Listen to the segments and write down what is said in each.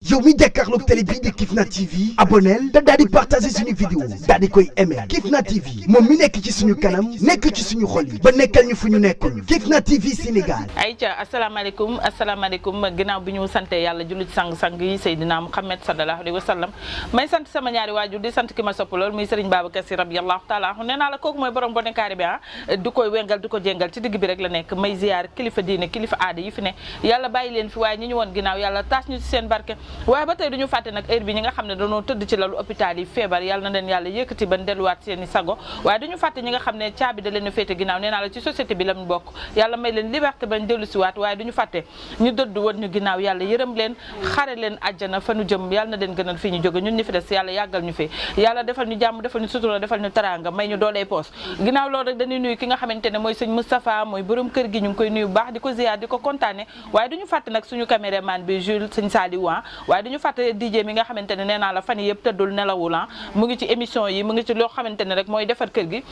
yow mi jàkkaarloog télé bii di Kifna TV abonneel te daal di partager suñu vidéo daal di koy aimer Kifna TV moom mi nekk ci suñu kanam nekk ci suñu xol yi ba nekkal ñu fu ñu nekkul Kifna TV Sénégal. ayca asalaamaaleykum ginnaaw bi ñu sante yàlla julli ci sang-sang yi Seydina Muhammad sallallahu alayhi wa sallam may sant sama ñaari waajur di sant ki ma sopp lool muy Serigne Babacar Sy radiyallahu taala nee naa la kooku mooy borom bone kaari bi du koy wengal du ko jéngal ci digg bi rek la nekk may ziar kilifa diine kilifa aada yi fi ne yàlla bàyyi leen fi waaye ñi ñu woon ginnaaw yàlla taas ñu ci seen barke waaye ba tey duñu fàtte nag heure bi ñi nga xam ne dañoo tëdd ci lalu hôpital yi feebar yàlla na leen yàlla yëkkati ban delluwaat seen i sago waaye duñu fàtte ñi nga xam ne caabi da leen a féete ginnaaw nee naa la ci société bi lañ bokk yàlla may leen liberté bañ dellu si waat waaye duñu fàtte ñu dëdd woon ñu ginnaaw yàlla yërëm leen xare leen àjjana fa nu jëm yàlla na leen gënal fii ñu jóge ñun ñi fi des yàlla yàggal ñu fi yàlla defal ñu jàmm defal ñu sutura defal ñu taranga may ñu doolee poos ginnaaw loolu rek dañuy nuyu ki nga xamante ne mooy sëñ Moustapha mooy borom kër gi ñu ngi koy nuyu bu baax di ko ziar di ko kontaane waaye duñu fàtte nag suñu caméraman bi Jules sëñ Saliou waaye duñu fàtte DJ mi nga xamante ne nee naa la fan yi yëpp tëddul nelawul mu ngi ci émission yi mu ngi ci loo xamante ne rek mooy defar kër gi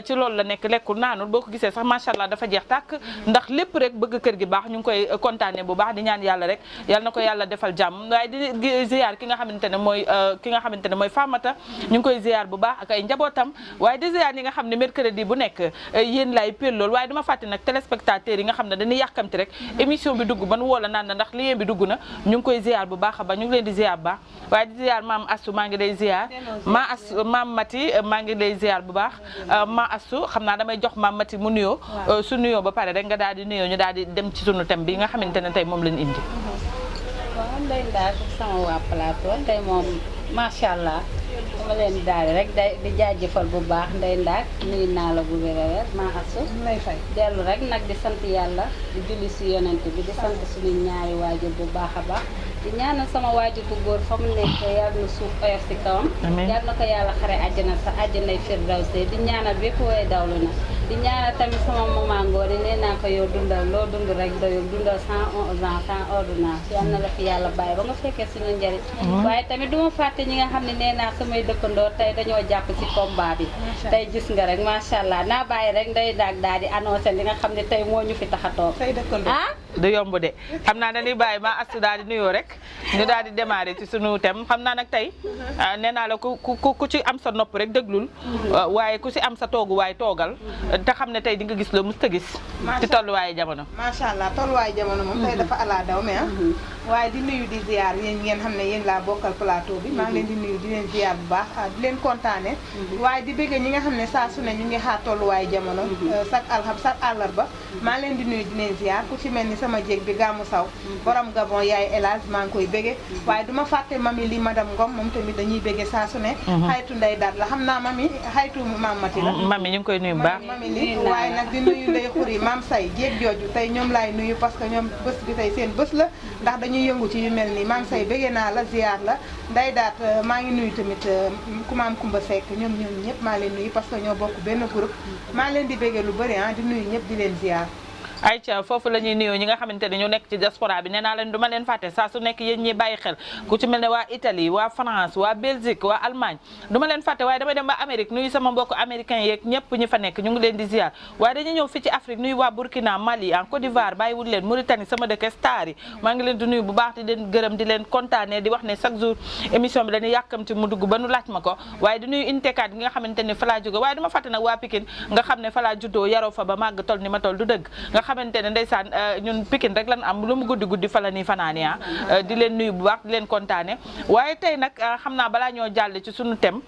ci loolu la nekk lekkul naanul boo ko gisee sax macha allah dafa jeex tàkk ndax lépp rek bëgg kër gi baax ñu ngi koy kontaane bu baax di ñaan yàlla rek yàlla na ko yàlla defal jàmm waaye di ziar ki nga xamante ne mooy Famata ñu ngi koy ziar bu baax ak ay njabootam waaye di ziar yi nga xam ne mercredi bu nekk yéen laay pel lool waaye dama fàtte nag téléspectateurs yi nga xam ne dañuy yàkkamti rek émission bi dugg ban woo la naan ndax lien bi dugg na ñu ngi koy ziar bu baax ba ñu ngi leen di ziar bu baax waaye di ziar maam Astou maa ngi lay ziar maam Mati maa ngi lay ziar bu baax ma Astou xam naa damay jox maam Mati mu nuyoo su nuyoo ba pare rek nga daal di nuyoo ñu daal di dem ci sunu thème bi nga xamante ne tey moom lañ indi. waaw Ndeye Ndack sama waa plateau tey moom macha allah dama leen daal rek di jaajëfal bu baax Ndeye Ndack nuyu naa la bu wér ma Astou lay fay dellu rek nag di sant yàlla di julli si yonent bi di sant suñu ñaari waajur bu baax a baax di ñaanal sama waajur bu góor fa mu nekk yàlla na suuf oyof si kawam yàlla na ko yàlla xare àjjana sa àjjanay firdawsi di ñaanal bépp way dawlu na di ñaanal tamit sama maman Ngor nee naa ko yow dundal loo dund rek doyul dundal 111 ans sans ordonnance yal na la fi yàlla bàyyi ba nga fekkee suñu njëriñ waaye tamit duma fàtte ñi nga xam ne nee naa samay dëkkandoo tey dañoo jàpp ci combat bi tey gis nga rek macha allah naa bàyyi rek Ndeye Ndack daal di annoncé li nga xam ne tey moo ñu fi tax a toog du yomb de xam naa dañuy bàyyi ma Astou daal di nuyoo rek ñu daal di démarrer ci sunu thème xam naa nag tey nee naa la ku ci am sa nopp rek déglul waaye ku ci am sa toogu waaye toogal te xam ne tey di nga gis la musta gis ci tolluwaayu jamono macha allah tolluwaayu jamono moom tey dafa ala daw mais waaye di nuyu di ziar yéen ngeen xam ne yéen laa bokkal plateau bi maa ngi leen di nuyu di leen ziar bu baax di leen kontaane waaye di bëggee ñi nga xam ne saa su ne ñu ngi xaar tolluwaayu jamono chaque àllarba maa ngi leen di nuyu di leen ziar ku ci mel ni sama jéeg bi Gamou Saw borom Gabon yaay Elage maa ngi koy bëggee waaye duma fàtte mami li madame Ngom moom tamit dañuy bëggee saa su ne xaytu Ndeye Ndack la xam naa mami xaytu maam Mati la mami ñu ngi koy nuyu bu baax mami li waaye nag di nuyu Ndeye Khoury maam say jéeg jooju tey ñoom laay nuyu parce que ñoom bés bi tey seen bés la ndax dañuy yëngu ci yu mel nii maam say bëggee naa la ziar la Ndeye Ndack maa ngi nuyu tamit ku maam Kumba Seck ñoom ñëpp maa leen nuyu parce que ñoo bokk benn groupe maa leen di bëggee lu bëri di nuyu ñëpp di leen ziar ayca foofu la ñuy nuyoo ñi nga xamante ne ñu nekk ci diaspora bi nee naa leen duma leen fàtte saa su nekk yéen ñi bàyyi xel ku ci mel ne waa Italie waa France waa Belgique waa Allemagne duma leen fàtte waaye damay dem ba Amérique nuyu sama mbokk américain yeeg ñëpp ñi fa nekk ñu ngi leen di ziar waaye dañuy ñëw fii ci Afrique nuyu waa Burkina Mali en Côte d'Ivoire bàyyiwul leen Mauritanie sama dëkk Star yi maa ngi leen di nuyu bu baax di leen gërëm di leen kontaane di wax ne chaque jour émission bi dañuy yàkkamti mu dugg ba nu laaj ma ko waaye di nuyu intekat gi nga xamante ne fa laa jóge waaye duma fàtte nag waa Pikine nga xam ne fa laa juddoo yaroo fa ba màgg tol ni ma tol du dëgg nga xamante ne ndeysaan ñun Pikine rek lan am lu mu guddi fa la ni fanaani di leen nuyu bu baax di leen kontaane waaye tey nag xam naa balaa ñoo jàll ci suñu thème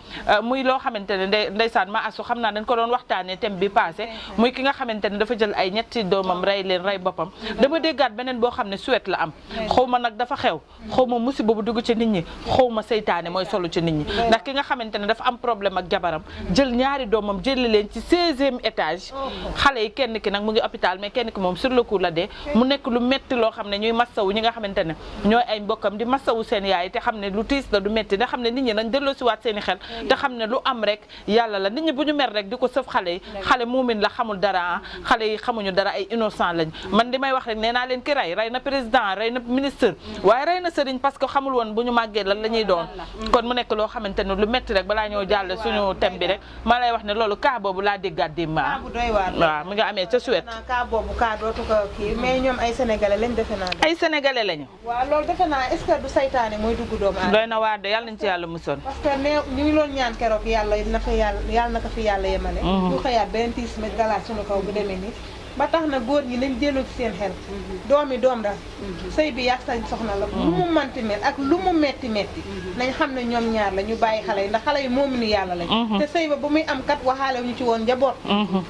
muy loo xamante ne ndeysaan ma Astou xam naa dañ ko doon waxtaane thème bi passé muy ki nga xamante ne dafa jël ay ñetti doomam rey leen rey boppam dama déggaat beneen boo xam ne Suède la am xaw ma nag dafa xew xaw ma musiba bu dugg ci nit ñi xaw ma seytaane mooy solo ci nit ñi ndax ki nga xamante ne dafa am problème ak jabaram jël ñaari doomam jëli leen ci 16e étage xale yi kenn ki nag mu ngi hôpital mais kenn ki moom sur le coup la dee mu nekk lu metti loo xam ne ñuy massawu ñi nga xamante ne ñooy ay mbokkam di massawu seen yaay te xam ne lu tiis la du metti da xam ne nit ñi nañ delloo si waat seen i xel te xam ne lu am rek yàlla la nit ñi bu ñu mer rek di ko sëf xale yi xale muumin la xamul dara xale yi xamuñu dara ay innocent lañ man di may wax rek nee naa leen ki rey na président rey na ministre waaye rey na sëriñ parce que xamul woon bu ñu màggee lan la ñuy doon kon mu nekk loo xamante ne lu metti rek balaa ñoo jàll suñu thème bi rek ma lay wax ne loolu cas boobu laa déggaat di ma waaw mu nga amee ca Suède cas dootu ko kii mais ñoom ay sénégalais lañ defe naa. ay sénégalais lañu. waaw loolu defe naa est-ce que du saytaane mooy dugg doomu aadama. doy na waar de yàlla nañ ci yàlla musal. parce que ne ñu ngi doon ñaan keroog yàlla na ko fi yàlla yemale. ñu xëyaat beneen tiis ma galaat suñu kaw bu demee nii. ba tax na góor ñi nañ delloo ci seen xel. doomi doom daal. sëy bi yàgg sa soxna la. lu mu manti mel ak lu mu metti nañ xam ne ñoom ñaar la ñu bàyyi xale yi ndax xale yi moominu yàlla lañ. te sëy ba muy am kat waxaale ñu ci woon njaboot.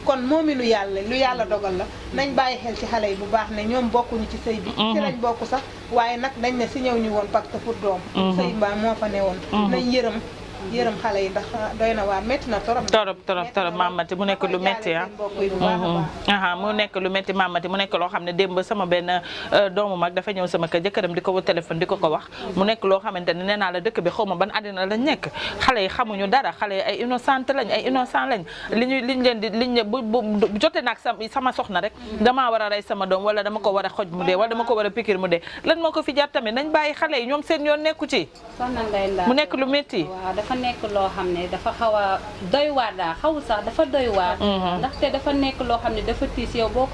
kon moominu yàlla lu yàlla dogal la nañ bàyyi xel ci xale yi bu baax ne ñoom bokkuñu ci sëy bi. ci lañ bokk sax waaye nag dañ ne si ñëw ñu woon parce que pour doom. sëy mbaa moo fa ne woon. nañ yërëm xale yi ndax doy na waar métti na torop Mamati mu nekk lu métti mu nekk lu métti Mamati mu nekk loo xam ne démb sama benn doomu mag dafa ñëw sama kër jëkkëram di ko wut téléphone di ko wax mu nekk loo xamante ne nee naa la dëkk bi xaw ma ban àddina lañ nekk xale yi xamuñu dara xale yi ay innocent lañ liñ bu jote naag sama soxna rek damaa war a rey sama doom wala dama ko war a xoj mu dee wala dama ko war a pikir mu dee lan moo ko fi jar tamit nañ bàyyi xale yi ñoom seen yoon nekku ci mu nekk lu métti dafa nekk loo xam ne dafa xaw a doy waar daal xawul sax dafa doy waar ndaxte dafa nekk loo xam ne dafa tiis yow boo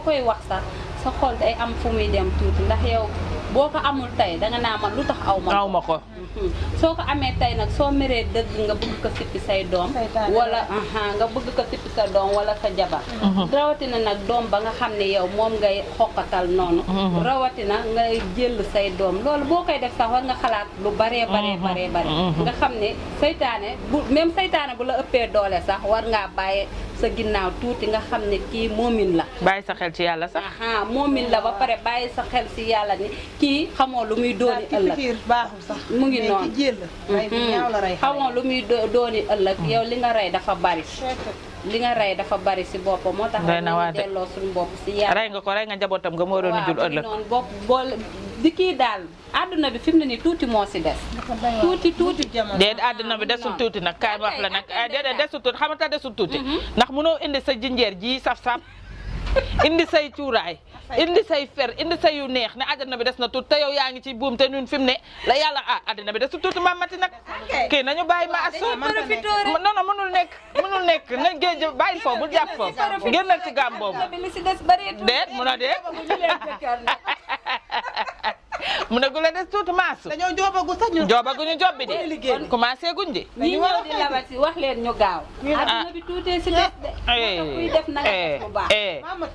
koy wax sax sa xol day am fu muy dem tuuti ndax yow boo ko amul tey danga naa man lu tax aw ma ko soo ko amee tey nag soo meree dëgg nga bëgg ko sippi say doom wala nga bëgg ko sippi sa doom wala sa jabar rawatina nag doom ba nga xam ne yow moom ngay xoqatal noonu rawatina ngay jël say doom loolu boo koy def sax war nga xalaat lu baree nga xam ne saytaane même saytaane bu la ëppee doole sax war ngaa bàyyi sa ginnaaw tuuti nga xam ne kii moomin la bàyyi sa xel ci yàlla sax moomin la ba pare bàyyi sa xel ci yàlla ni kii xamoo lu muy dooni ëllëg baaxul sax mu ngi noonu xamoo lu muy dooni ëllëg yow li nga rey dafa bari ci boppam moo tax ñu delloo suñu bopp ci yàlla rey nga njabootam nga moo doon jul ëllëg noonu bopp boole di kii daal àdduna bi fi mu ne nii tuuti moo ci des tuuti déet àdduna bi desul tuuti nag kaay wax la nag déedéet desul tuuti xamata desul tuuti ndax mënoo indi sa jinjeer ji saf-saf indi say cuuraay indi say fer indi say yu neex ne àddina bi des na tuuti te yow yaa ngi ci buum te ñun fi mu ne la yàlla àddina bi desul tuuti Mamati nag kii nañu bàyyi ma asu non mënul nekk na géej bàyyi foofu bul jàpp foofu génnal ci gàm boobu déet mun a déet mu ne gu la des tuuti maasu dañoo joobaguñu job bi de commencé guñ de ñi ñëw di labati wax leen ñu gaaw àdduna bi tuutee ci des de kuy def na nga def bu baax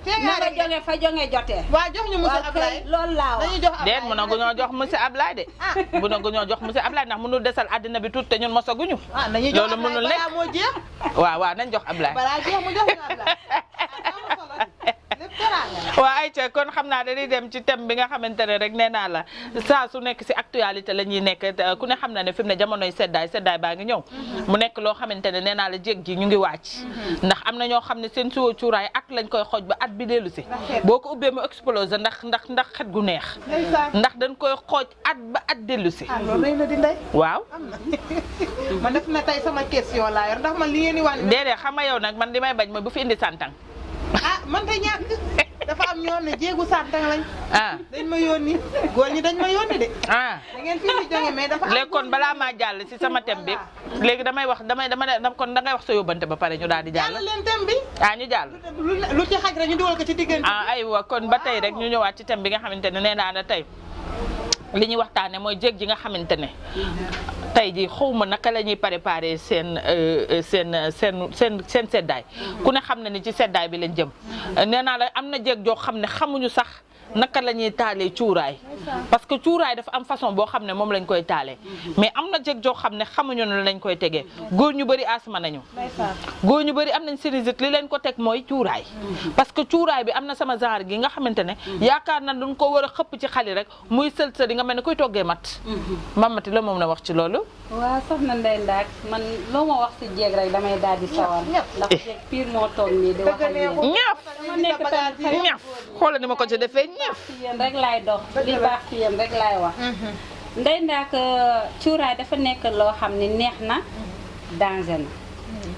na nga jonge fa jonge jotee waa jox ñu monsieur Ablaye loolu laa wax déet mun na gu ñoo jox monsieur Ablaye de bu na gu ñoo jox monsieur Ablaye ndax mënul desal àddina bi tuuti te ñun mosaguñu loolu mënul nekk moo jeex waaw nañ jox Ablaye balaa jeex mu jox ñu Ablaye waaw ayca kon xam naa dañuy dem ci thème bi nga xamante ne rek nee naa la saa su nekk si actualité la ñuy nekk ku ne xam na ne fi mu ne jamonoy seddaay baa ngi ñëw mu nekk loo xamante ne nee naa la jéeg ji ñu ngi wàcc ndax am na ñoo xam ne seen suwo cuuraay at lañ koy xooj ba at bi dellu si boo ko ubbee mu explosé ndax xet gu neex ndax dañ koy xooj at ba at dellu si loolu rëy na di ndey waaw man def na tey sama question laa yor ndax man li ngeen di wax déedéet xam nga yow nag man li may bañ mooy bu fi indi santang man te ñàkk dafa am ñoo ne jéegu santang lañ dañ ma yónni góor ñi dañ ma yónni de da ngeen fi di jóge mais dafa léegi kon balaa maa jàll si sama thème bi léegi damay wax kon dangay wax sa yóbbante ba pare ñu daal di jàll leen thème bi ñu jàll lu ci xaj rek ñu dugal ko ci diggante aywa kon ba tey rek ñu ñëwaat ci thème bi nga xamante ne nee naa la tey li ñuy waxtaane mooy jéeg ji nga xamante ne tey jii xawma naka la ñuy préparé seen seddaay ku ne xam na ni ci seddaay bi lañ jëm nee naa la am na jéeg joo xam ne xamuñu sax naka la ñuy taalee cuuraay parce que cuuraay dafa am façon boo xam ne moom lañ koy taalee mais am na jéeg joo xam ne xamuñu ne lañ koy tegee góor ñu bëri asma nañu góor ñu bëri am nañ sinusite li leen ko teg mooy cuuraay parce que cuuraay bi am na sama genre gi nga xamante ne yaakaar na duñ ko war a xëpp ci xali rek muy sël-sël yi nga mel ne kuy toggee mat Mamati la moom na wax ci loolu waaw soxna Ndeye Ndack man loo ma wax si jéeg rek damay daal di sawar ndax jéeg pire moo toog nii di wax ak yéen ñaf xoola ni ma ko ci defee ci yéen rek laay dox li baax ci yéen rek laay wax Ndeye Ndack cuuraay dafa nekk loo xam ne neex na danger na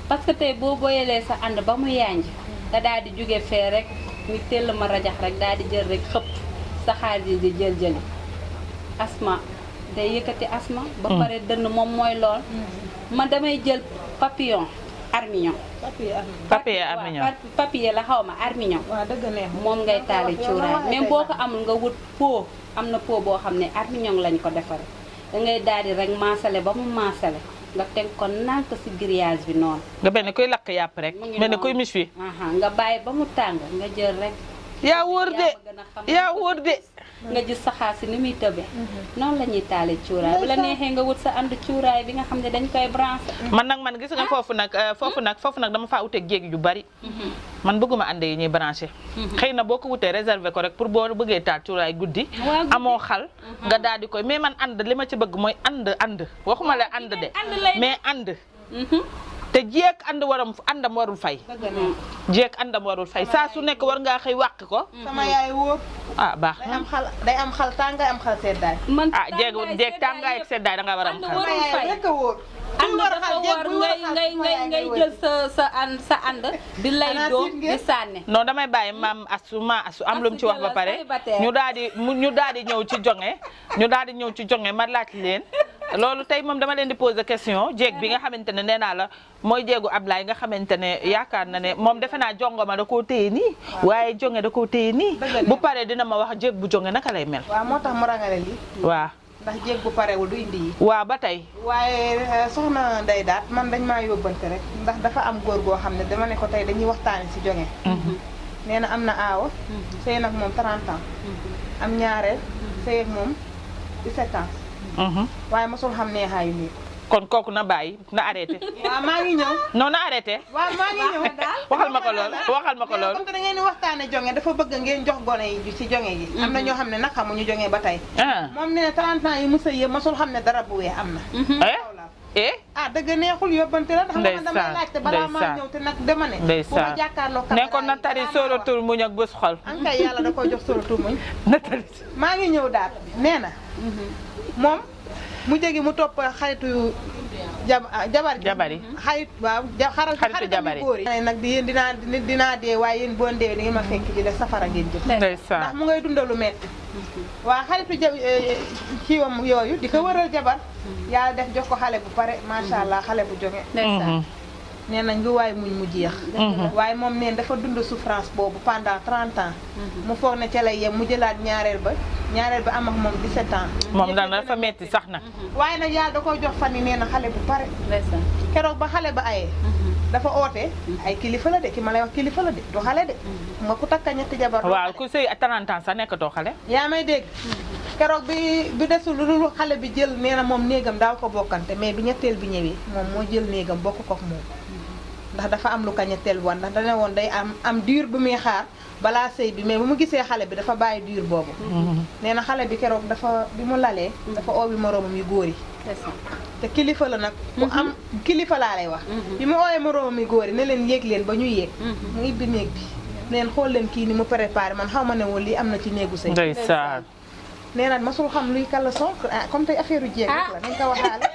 parce que tey boo boyalee sa ànd ba mu yànj nga daal di jóge fee rek ñu tell ma rajax rek daal di jël rek xëpp sa xaalis yi di jëli asma day yëkkati asma ba pare dënn moom mooy lool man damay jël papillon armignon. papier armignon. papier la xaw ma armignon. waaw dëgg neex moom ngay taali cuuraay même boo ko amul nga wut pot am na pot boo xam ne armignon lañ ko defaree da ngay daal di rek maasale ba mu maasale nga teg ko nànk si grillage bi noonu. nga mel ne kuy lakk yàpp rek. mel ne kuy mis wi. nga bàyyi ba mu tàng nga jël rek. yaa wóor de yaa wóor de. nga gis saxaar si ni muy tëbee. noonu la ñuy taali cuuraay bu la neexee nga wut sa ànd cuuraay bi nga xam ne dañ koy branché. man gis nga foofu nag dama faa uteeg jéeg yu bari. man bëgguma ànd yi ñuy branché. xëy na boo ko wutee réservé ko rek pour boo bëggee taal cuuraay guddi. amoo xal nga daal di koy mais man ànd li ma ci bëgg mooy ànd waxuma la ànd de mais ànd. te jeeg àndam warul fay. jeeg àndam warul fay saa su nekk war ngaa xëy wàq ko. sama yaay wóor. baax day am xal tàngaay am xal seddaay. jeeg tàngaay ak seddaay da nga war a am xal. sama yaay rek a wóor. ànd dafa war ngay jël sa ànd di lay doom di sànni. non damay bàyyi maam asu am lu mu ci wax ba pare ñu daal di ñëw ci jonge ma laaj leen. loolu tey moom dama leen di poser question jéeg bi nga xamante ne nee naa la mooy jéegu Ablaye nga xamante ne yaakaar na ne moom defe naa jongoma da koo téye nii waaye jonge da koo téye nii bu paree dina ma wax jéeg bu jonge naka lay mel. waaw moo tax mu rangale lii. waaw ndax jéeg bu parewul du indi yi. waaw ba tey. waaye soxna Ndeye Daat man dañ maa yóbbante rek ndax dafa am góor goo xam ne dama ne ko tey dañuy waxtaane si jonge. nee na am na aawa. sëy nag moom 30 ans. am ñaareel. sëy ak moom 17 ans. waaye mosul xam neexaayu nii. kon kooku na bàyyi na arrêté. waaw maa ngi ñëw. non na arrêté. waaw maa ngi ñëw. waxal ma ko lool comme que da ngeen di waxtaane jonge dafa bëgg ngeen jox gone yi ci jonge gi. am na ñoo xam ne nag xamuñu jonge ba tey. moom nee na 30 ans yi mu sëy yëpp mosul xam ne dara bu weex am na. dëgg neexul yóbbante la. ndax man damay laajte balaa maa ñëw te nag dama ne. bu ma jàkkaarloo ne ko na tari sóoratul muñ ak bés xol. an kay yàlla da ko jox sóoratul muñ. na tari maa ngi ñëw daal nee na moom mu jegi mu topp xaritu jabar yi xarit waaw xaritu jabar yi góor yi nag di yéen dinaa dee waaye yéen boo deewee di ngeen ma fekk ji de safara ngeen jëm ndax mu ngay dundalu metti waa xaritu kiiwam yooyu di ko wëral jabar yàlla def jox ko xale bu pare macha allah xale bu jonge nee nañ lu waaye muñ mu jeex waaye moom neen dafa dund souffrance boobu pendant 30 ans mu foog ne ca lay yem mu jëlaat ñaareel ba am ak moom 17 ans moom dafa metti sax nag waaye nag yàlla da koy jox fan yi nee na xale bu pare keroog ba xale ba ayee dafa oote ay kilifa la de ki ma lay wax kilifa la de du xale de nga ku takka ñetti jabar waaw ku sëy 30 ans sax nekkatoo xale yaa may dégg keroog bi desul lu dul xale bi jël nee na moom néegam daaw ko bokkante mais bi ñetteel bi ñëwee moom moo jël néegam bokk kook moom ndax dafa am lu ko ñetteel woon ndax dana woon day am diir bu muy xaar balaa sëy bi mais bu mu gisee xale bi dafa bàyyi diir boobu nee na xale bi keroog dafa bi mu lalee dafa oobi moroomam yu góor yi te kilifa la nag ku am kilifa laa lay wax bi mu ooyee moroomam yu góor yi ne leen yéeg leen ba ñu yéeg mu ibbi néeg bi neen xool leen kii ni mu préparé man xaw ma ne woon lii am na ci néegu sëy ndeysaan nee na masul xam luy caleçon comme tey affaire u jéeg rek la nañ ko waxaale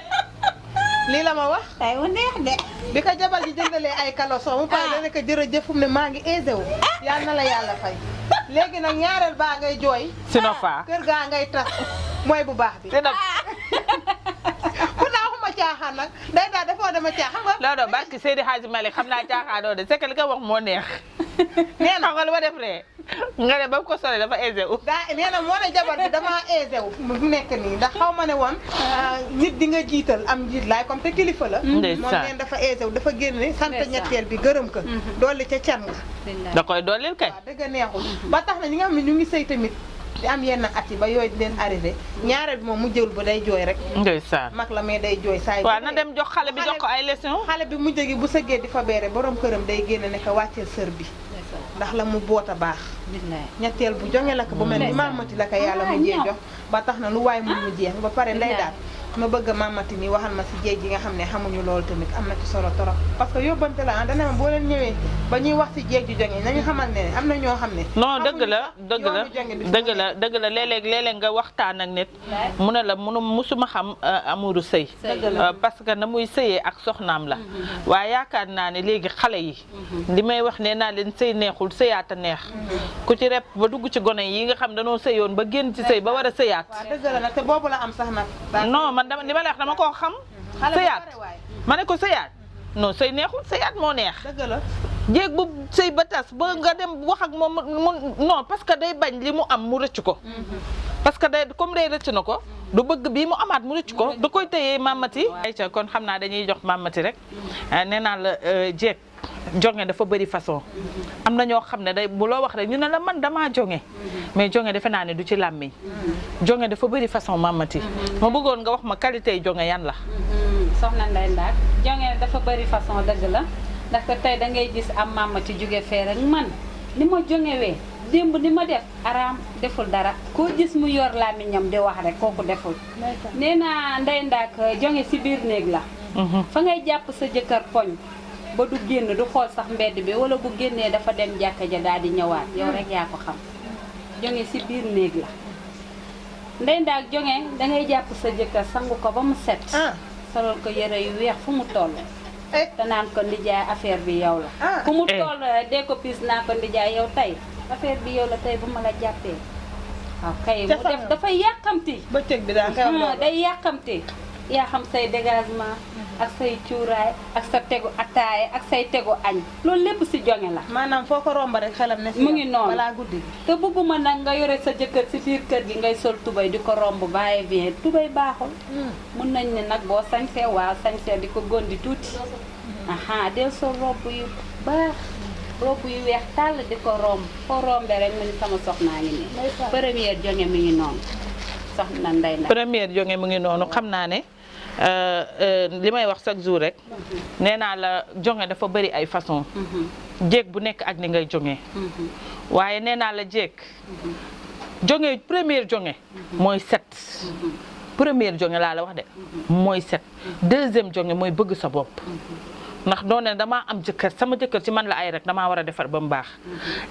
lii la ma wax ay wu neex de bi ko jabar ji jëndalee ay caleçon mu pare dana ko jërëjëf ne maa ngi aisé wu yàlla na la yàlla fay léegi nag ñaareel baa ngay jooy Sinofa kër gaa ngay tas mooy bu baax bi ku naa xuma caaxaan nag day daal dafoo dama caaxaan nga loolu barki Seydi Hadji Malick xam naa caaxaanoo de c'est que li ko wax moo neex nee na nga lu ma def ree nga ne ba ko sole dafa aisé wu nee na moo ne jabar bi dama aisé wu mu nekk nii ndax xaw ma ne woon nit di nga jiital am njiit laay comme te kilifa la moom neen dafa aisé wu dafa génne sant ñetteel bi gërëm ko dolli ca can nga da koy dollil kay waaw dëgg neexul ba tax na ñi nga xam ne ñu ngi sëy tamit di am yenn at yi ba yooyu di leen arrivé ñaareel bi moom mu jëwul ba day jooy rek ndeysaan mag la mais day jooy saa waaw na dem jox xale bi jox ko ay leçon xale bi mu jógi bu sëggee di fa beere borom këram day génne ne ko wàcceel sër bi ndax la mu boot a baax ñetteel bu jonge la ko bu mel ni mamati la ko yàlla mu jee jox ba tax na lu waay mun mu jeex ba pare nday daal ma bëgg mamati ni waxal ma si jéeg ji nga xam ne xamuñu loolu tamit am na ci solo torop parce que yóbbante la dana ma boo leen ñëwee ba ñuy wax si jéeg ju jonge nañu xamal ne am na ñoo xam ne non dëgg la léeg-léeg nga waxtaan ak nit mu ne la musuma xam amuru sëy parce que na muy sëyee ak soxnaam la waaye yaakaar naa ne léegi xale yi li may wax nee naa leen sëy neexul sëyaat a neex ku ci rep ba dugg ci gone yi nga xam danoo sëyoon ba génn ci sëy ba war a sëyaat dëgg la nag te boobu la am sax nag non man li ma la wax dama koo xam sëyaat ma ne ko sëyaat non sëy neexul sëyaat moo neex. dëgg la. jéeg bu sëy ba tas ba nga dem wax ak moom non parce que day bañ li mu am mu rëcc ko. parce que day comme day rëcc na ko. du bëgg bii mu amaat mu rëcc ko da koy téyee mamati. ayca kon xam naa dañuy jox mamati rek nee naa la jéeg jonge dafa bëri façon. am na ñoo xam ne day bu loo wax rek ñu ne la man damaa jonge mais jonge defe naa ne du ci làmmiñ. jonge dafa bëri façon mamati. ma bëggoon nga wax ma qualité yi jonge yan la. soxna Ndeye Ndack jonge dafa bëri façon dëgg la ndaxte tey da ngay gis am mamati jóge fee rek man ni ma jongewee démb ni ma def araam deful dara koo gis mu yor làmmiñam di wax rek kooku deful. nee naa Ndeye Ndack jonge si biir néeg la. fa ngay jàpp sa jëkkër poñ ba du génn du xool sax mbedd bi wala bu génnee dafa dem jàkka ja daal di ñëwaat yow rek yaa ko xam jonge si biir néeg la. Ndeye Ndack jonge dangay jàpp sa jëkkër sangu ko ba mu set. solol ko yére yu weex fu mu toll. te naan ko ndijaay affaire bi yow la. fu mu toll dee ko piis naa ko ndijaay yow tey affaire bi yow la tey bu ma la jàppee. waaw kay mu def dafay yàqamti. bëccëg bi daal xew day yàqamti. yaa xam say dégagement ak say cuuraay ak sa tegu ataaya ak say tegu añ loolu lépp si jonge la. maanaam foo ko romb rek xelam ne si mu ngi noonu balaa guddi gi. te bëgguma nag nga yore sa jëkkër si biir kër gi ngay sol tubay di ko romb bàyyi bien tubay baaxul. mun nañ ne nag boo sañsee waaw sañsee di ko gondi tuuti. del sol robb yu baax robb yu weex tàll di ko romb foo rombee rek mu ni sama soxnaa ngi nii. première jonge mi ngi noonu soxna Ndeye Ndack. première jonge mu ngi noonu xam naa ne li may wax chaque jour rek nee naa la jonge dafa bëri ay façon jéeg bu nekk ak ni ngay jonge waaye nee naa la jéeg jonge première jonge mooy set première jonge laa la wax de mooy set deuxième jonge mooy bëgg sa bopp ndax doone damaa am jëkkër sama jëkkër ci man la ay rek damaa war a defar ba mu baax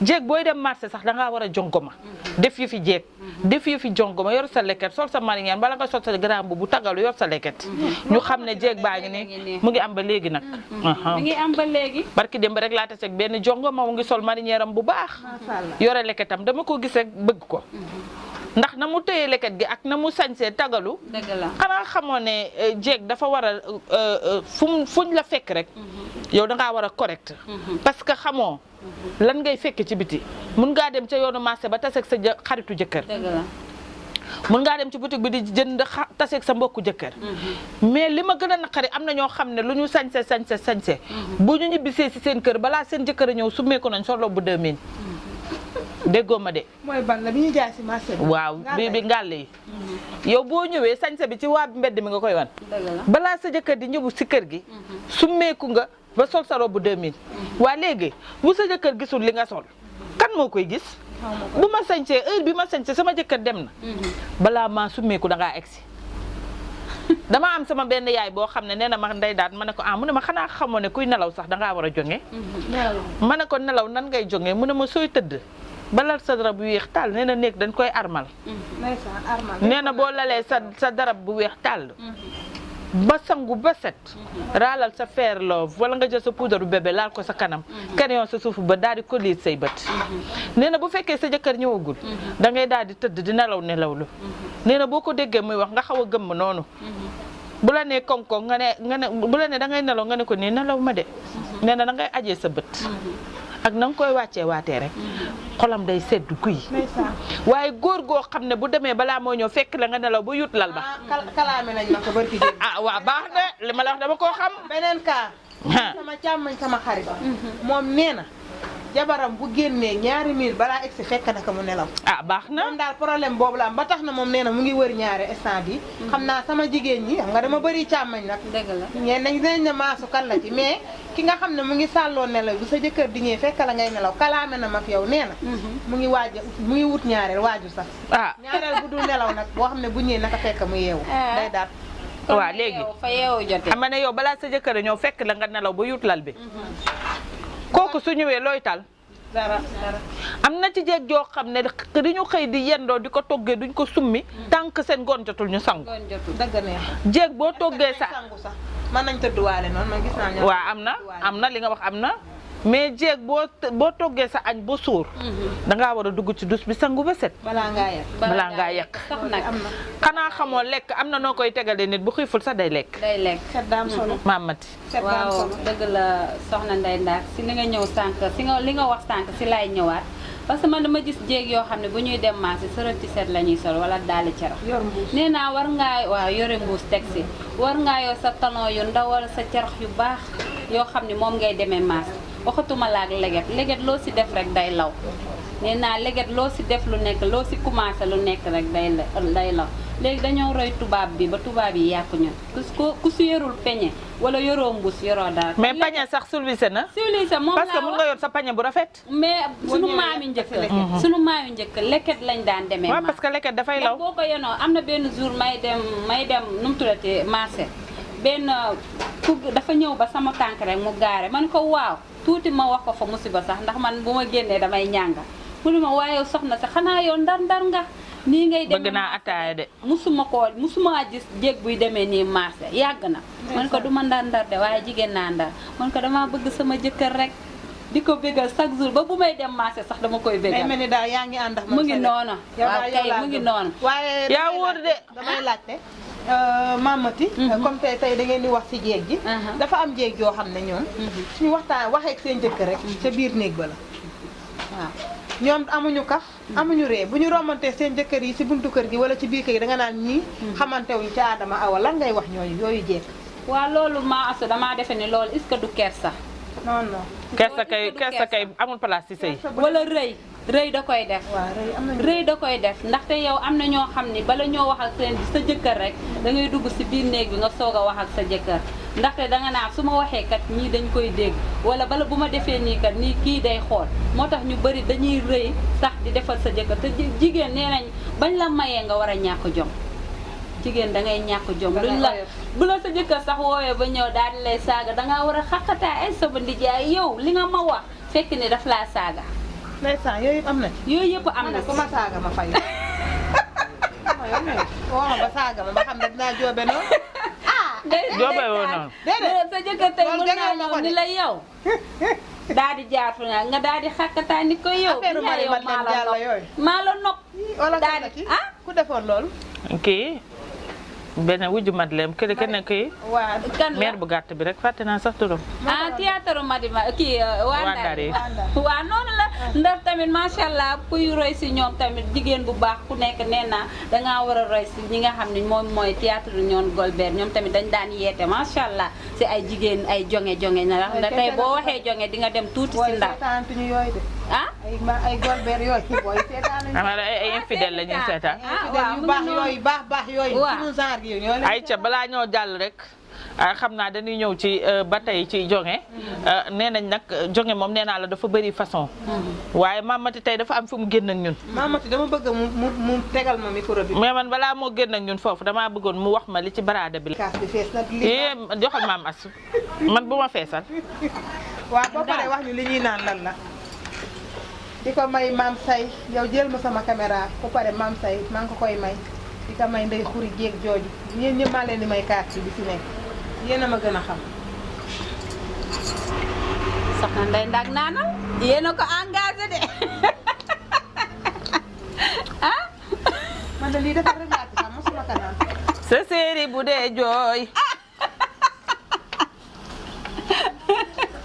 jéeg booy dem marché sax dangaa war a jongoma def yu fi jéeg def yu fi jongoma yor sa leket sol sa marinière bala nga sol sa grand bu tagalu yor sa leket ñu xam ne jéeg baa ngi ni mu ngi am ba léegi nag mu ngi am ba léegi barki démb rek laa taseeg benn jongoma mu ngi sol marinière am bu baax yore leketam dama ko gis rek bëgg ko ndax na mu tëye leket gi ak na mu sañsee tagalu xanaa xamoo ne jéeg dafa war a fuñ la fekk rek yow dangaa war a correct parce que xamoo lan ngay fekk ci biti mun ngaa dem ca yoonu marché ba taseeg sa xaritu jëkkër mun ngaa dem ci boutique bi di jënd taseeg sa mbokku jëkkër mais li ma gën a naqari am na ñoo xam ne lu ñu sañse bu ñu ñibbisee si seen kër balaa seen jëkkër a ñëw summeeku nañ solo bu 2000 déggoo ma de. mooy ban la bi ñuy jaay si marché bi. waaw bi ngàll yi. yow boo ñëwee sañse bi ci waa mbedd mi nga koy wan. balaa sa jëkkër di ñëw si kër gi. summeeku nga ba sol sa robu 2000. waa léegi bu sa jëkkër gisul li nga sol kan moo koy gis. bu ma sañsee heure bi ma sañsee sama jëkkër dem na. balaa maa summeeku da ngaa egsi. dama am sama benn yaay boo xam ne nee na ma Ndeye Ndack ma ne ko mu ne ma xanaa xamoo ne kuy nelaw sax dangaa war a jonge. ma ne ko nelaw nan ngay jonge mu ne ma sooy tëdd. balal sa darab bu weex tàll nee na néeg dañ koy armal. nee na boo lalee sa darab bu weex tàll. ba sangu ba set. raalal sa fer love wala nga jël sa poudre bébé laal ko sa kanam. crayon sa suuf ba daal di ko liit say bët. nee na bu fekkee sa jëkkër ñëwagul. da ngay daal di tëdd di nelaw lu. nee na boo ko déggee muy wax nga xaw a gëmm noonu. bu la nee koŋ-koŋ nga ne bu la nee da ngay nelaw nga ne ko nii nelaw ma de. nee na da ngay ajee sa bët. ak na nga koy wàccee waatee rek xolam day sedd guy waaye góor goo xam ne bu demee balaa moo ñëw fekk la nga nelaw ba yut lal ba kalaame nañ ma ko barki dé waaw baax na li ma la wax dama koo xam beneen cas sama càmmañ sama xarit moom nee na jabaram bu génnee ñaari mil balaa egsi fekk na ko mu nelaw baax na moom daal problème boobu la am ba tax na moom nee na mu ngi wër ñaari instant bi xam naa sama jigéen ñi xam nga dama bëri càmmañ nag dëgg la ñeen nañ dinañ ne maasu kan la ci mais ki nga xam ne mu ngi sàlloo nelaw bu sa jëkkër di ñëwee fekk la ngay nelaw kalaame na mag yow nee na mu ngi wut ñaareel waaju sax ñaareel bu dul nelaw nag boo xam ne bu ñëwee naka fekk mu yeewu Ndeye Ndack waaw léegi fa yeewu jotee xam nga ne yow balaa sa jëkkër ñëw fekk la nga nelaw ba yut lal bi kooku su ñëwee looy tal dara am na ci jeeg joo xam ne di ñu xëy di yendoo di ko toggee duñ ko summi tànk seen ngoon jotul ñu sangu dëgg neex jeeg boo toggee sangu sax mën nañ tëdduwaale noonu man gis naa waaw am na li nga wax am na mais jeeg boo toggee sa añ ba suur. dangaa war a dugg ci dus bi sangu ba set. balaa ngaa yàq sax nag xanaa xamoo lekk am na noo koy tegalee nit bu xiiful sax day lekk. set daam solo Mamati. waaw dëgg la soxna Ndeye Ndack si li nga ñëw sànq li nga wax sànq si laay ñëwaat parce que man dama gis jéeg yoo xam ne bu ñuy dem marché sërëti set la ñuy sol wala daali carax nee naa war ngaa waaw yore mbuus teg si war ngaa yoo sa talon yu ndaw wala sa carax yu baax yoo xam ne moom ngay demee marché waxatuma laak leget loo si def rek day law nee naa leget loo si def lu nekk loo si commencé lu nekk rek day law léegi dañoo roy tubaab bi ba tubaab yi yàqu ñun ku su yorul peñe wala yoroo mbuus yoroo dara. mais pañe sax civilisé na. civilisé moom parce que mun nga yor sa pañe bu rafet. mais sunu maam yi njëkk leket lañ daan demee. waaw parce que leket dafay law. boo ko yenoo am na benn jour may dem nu mu tuddati marché benn ku dafa ñëw ba sama tànk rek mu gaare man ko waaw tuuti ma wax ko fa musiba sax ndax man bu ma génnee damay ñànga mu ne ma waaye soxna sa xanaa yow ndar nga. nii ngay demee bëgg naa ataaya de. musuma gis jéeg buy demee nii marché yàgg na. man ko du ma ndar de waaye jigéen naa ndar man ko damaa bëgg sama jëkkër rek di ko bégal chaque jour ba bu may dem marché sax dama koy bégal. day mel ni daal yaa ngi ànd ak mu ngi noonu. waaw kay mu ngi noonu. waaye yaa wóor de damay laajte. Mamati. comme tey da ngeen di wax ci jéeg ji. dafa am jéeg yoo xam ne ñoom. suñu waxee ak seen jëkkër rek. ca biir néeg ba la waaw. ñoom amuñu kaf amuñu ree bu ñu romantee seen jëkkër yi ci buntu kër gi wala ci biir kër gi danga naan ñii xamantewuñ ci Adama Awa lan ngay wax yooyu jeeg. waaw loolu maa asu damaa defe ni loolu est-ce que du kersa. non kersa kay amul place ci sëy. wala rëy da koy def. rëy da koy def ndaxte yow am na ñoo xam ni bala ñoo wax ak sa jëkkër rek da ngay dugg ci biir néeg bi nga soog a wax ak sa jëkkër ndaxte danga naan su ma waxee kat ñii dañ koy dégg wala bala bu ma defee nii kat nii kii day xool moo tax ñu bari dañuy rëy sax di defal sa jëkkër te jigéen nee nañ bañ la mayee nga war a ñàkk jom. jigéen da ngay ñàkk jom luñ la bu la sa jëkkër sax woowee ba ñëw daal di lay saaga dangaa war a xaqataay ay sama ndijaay yow li nga ma wax fekk ni daf laa saaga. ndeysaan yooyu yëpp am na ci. yooyu yëpp am na ci ku ma saaga ma fay. woo ma ba saaga ma ba xam ne dinaa joobe noonu. joobe woo noonu. déedéet sa jëkkër tey mën naa ñëw ni la yow. daal di jaatu nga daal di xaqataay ni ko yow. affaire mari maa la nopp. wala daal di ku defoon loolu. kii benn wujju Madeleine kenn kii. waaw kan la mère bu gàtt bi rek fàtte naa sax turam. théâtre Madima kii Wandar yi waaw noonu la ndax tamit macha allah kuy roy si ñoom tamit jigéen bu baax ku nekk nee naa dangaa war a roy si ñi nga xam ne moom mooy théâtre ñoon Golbert ñoom tamit dañ daan yeete macha allah si ay jigéen ay jonge na ndax tey boo waxee jonge di nga dem tuuti si ndax ay Golbert yooyu booy seetaan ay infidèle la ñuy seetaan. yu baax yooyu suñu genre gi ay ca balaa ñoo jàll rek xam naa dañuy ñëw ci ba tey ci jonge nee nañ nag jonge moom nee naa la dafa bëri façon waaye Mamati tey dafa am fu mu génn ak ñun. Mamati dama bëgg mu tegal ma micro bi. mais man balaa moo génn ak ñun foofu damaa bëggoon mu wax ma li ci baraada bi la. kaas bi fees na joxal maam Asu man bu ma feesal. waaw boo paree wax ñu li ñuy naan lan la. di ko may maam say yow jël ma sama caméra bu pare maam say maa ngi ko koy may di ko may ndey xuri jéeg jooju yéen ñëpp maa leen di may kaas bi ci nekk yéen a ma gën a xam. soxna Ndeye Ndack naanal yéen a ko engagé de ah. man de lii dafa rek laa ci xam mosuma ko naan. sa séeri bu dee jooy.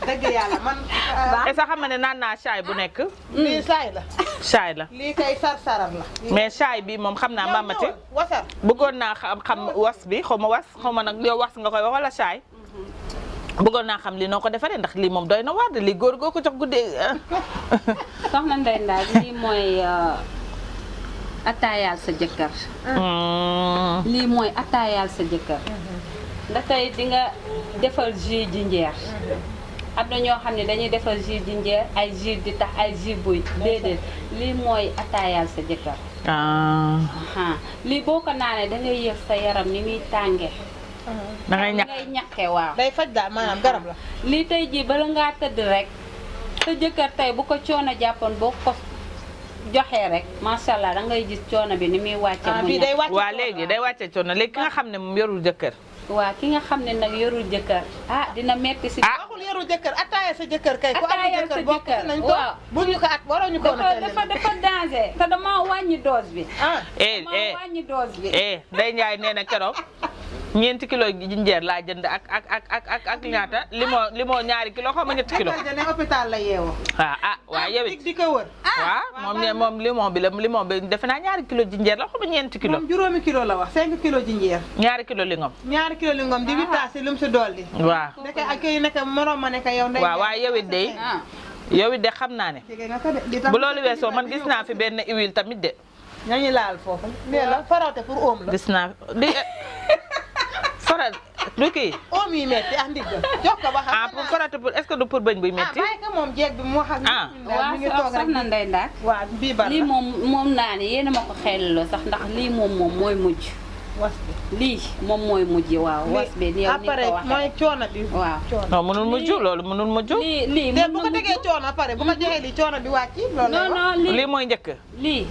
dëgg yàlla man. est-ce que xam nga ne naan naa caay bu nekk. lii saay la. caay la lii kay sar-sarar la. mais caay bi moom xam naa Mamati. wasar bëggoon naa xam was bi xaw ma nag yow was nga koy wax wala caay. bëggoon naa xam lii noo ko defaree ndax lii moom doy na waar de lii góor goo ko jox guddee. soxna Ndeye Ndack lii mooy attaayaal sa jëkkër. lii mooy attaayaal sa jëkkër. ndax tey di nga defal jus jinjeer. am na ñoo xam ne dañuy defal jus jinjeer ay jus di tax ay jus buy déedéet lii mooy attaayaal sa jëkkër. lii boo ko naanee da ngay yëg sa yaram ni muy tànge. da ngay ñàkke waaw. day faj daal maanaam garab la. lii tey jii bala ngaa tëdd rek sa jëkkër tey bu ko coono jàppoon boo ko joxee rek macha allah da ngay gis coono bi ni muy wàcce mu ñàkk. waa léegi day wàcce coono léegi ki nga xam ne moom yorul jëkkër. waa ki nga xam ne nag yorul jëkkër dina metti si. yoru jëkkër attaaya sa jëkkër kay ku am attaayal sa jëkkër bokk jëkkër nañ ko waaw bu ñu ko at waroon ñu ko dafa danger te dama wàññi dose bi dama wàññi dose bi Ndeye Ndiaye nee na keroog 4 kilo jinjeer laa jënd ak ñaata limon 2 kilo xaw ma 3 kilo ne hôpital la yeewoo waaw yow it di ko wër waaw moom limon bi defe naa 2 kilo jinjeer la xaw ma 4 kilo moom juróomi kilo la wax 5 kilo jinjeer 2 kilo lingom 2 kilo lingom di witaasi lu mu si dolli waaw nekk ak yi nekk morom ma nekk yow ndey waaw waaye yow it de xam naa ne bu loolu weesoo man gis naa fi benn huile tamit de ñañu laal foofu mais la farate pour oom la gis naa di faral du kii oom yi metti ak ndigg jox ko ba xam pour farate pour est-ce que du pour bëñ buy metti bàyyi ko moom jeeg bi mu wax ak waaw mi ngi toog rek soxna Ndeye Ndack waaw bii bar lii moom naa ne yéen a ma ko xeeliloo sax ndax lii moom mooy mujj was bi lii moom mooy mujj waaw was bi yow ni après ko waxee mooy coono bi waaw non mënul mujj loolu mënul mujj lii te bu ko tegee coono après bu ko joxee lii coono bi wàcc loolu non lii mooy njëkk lii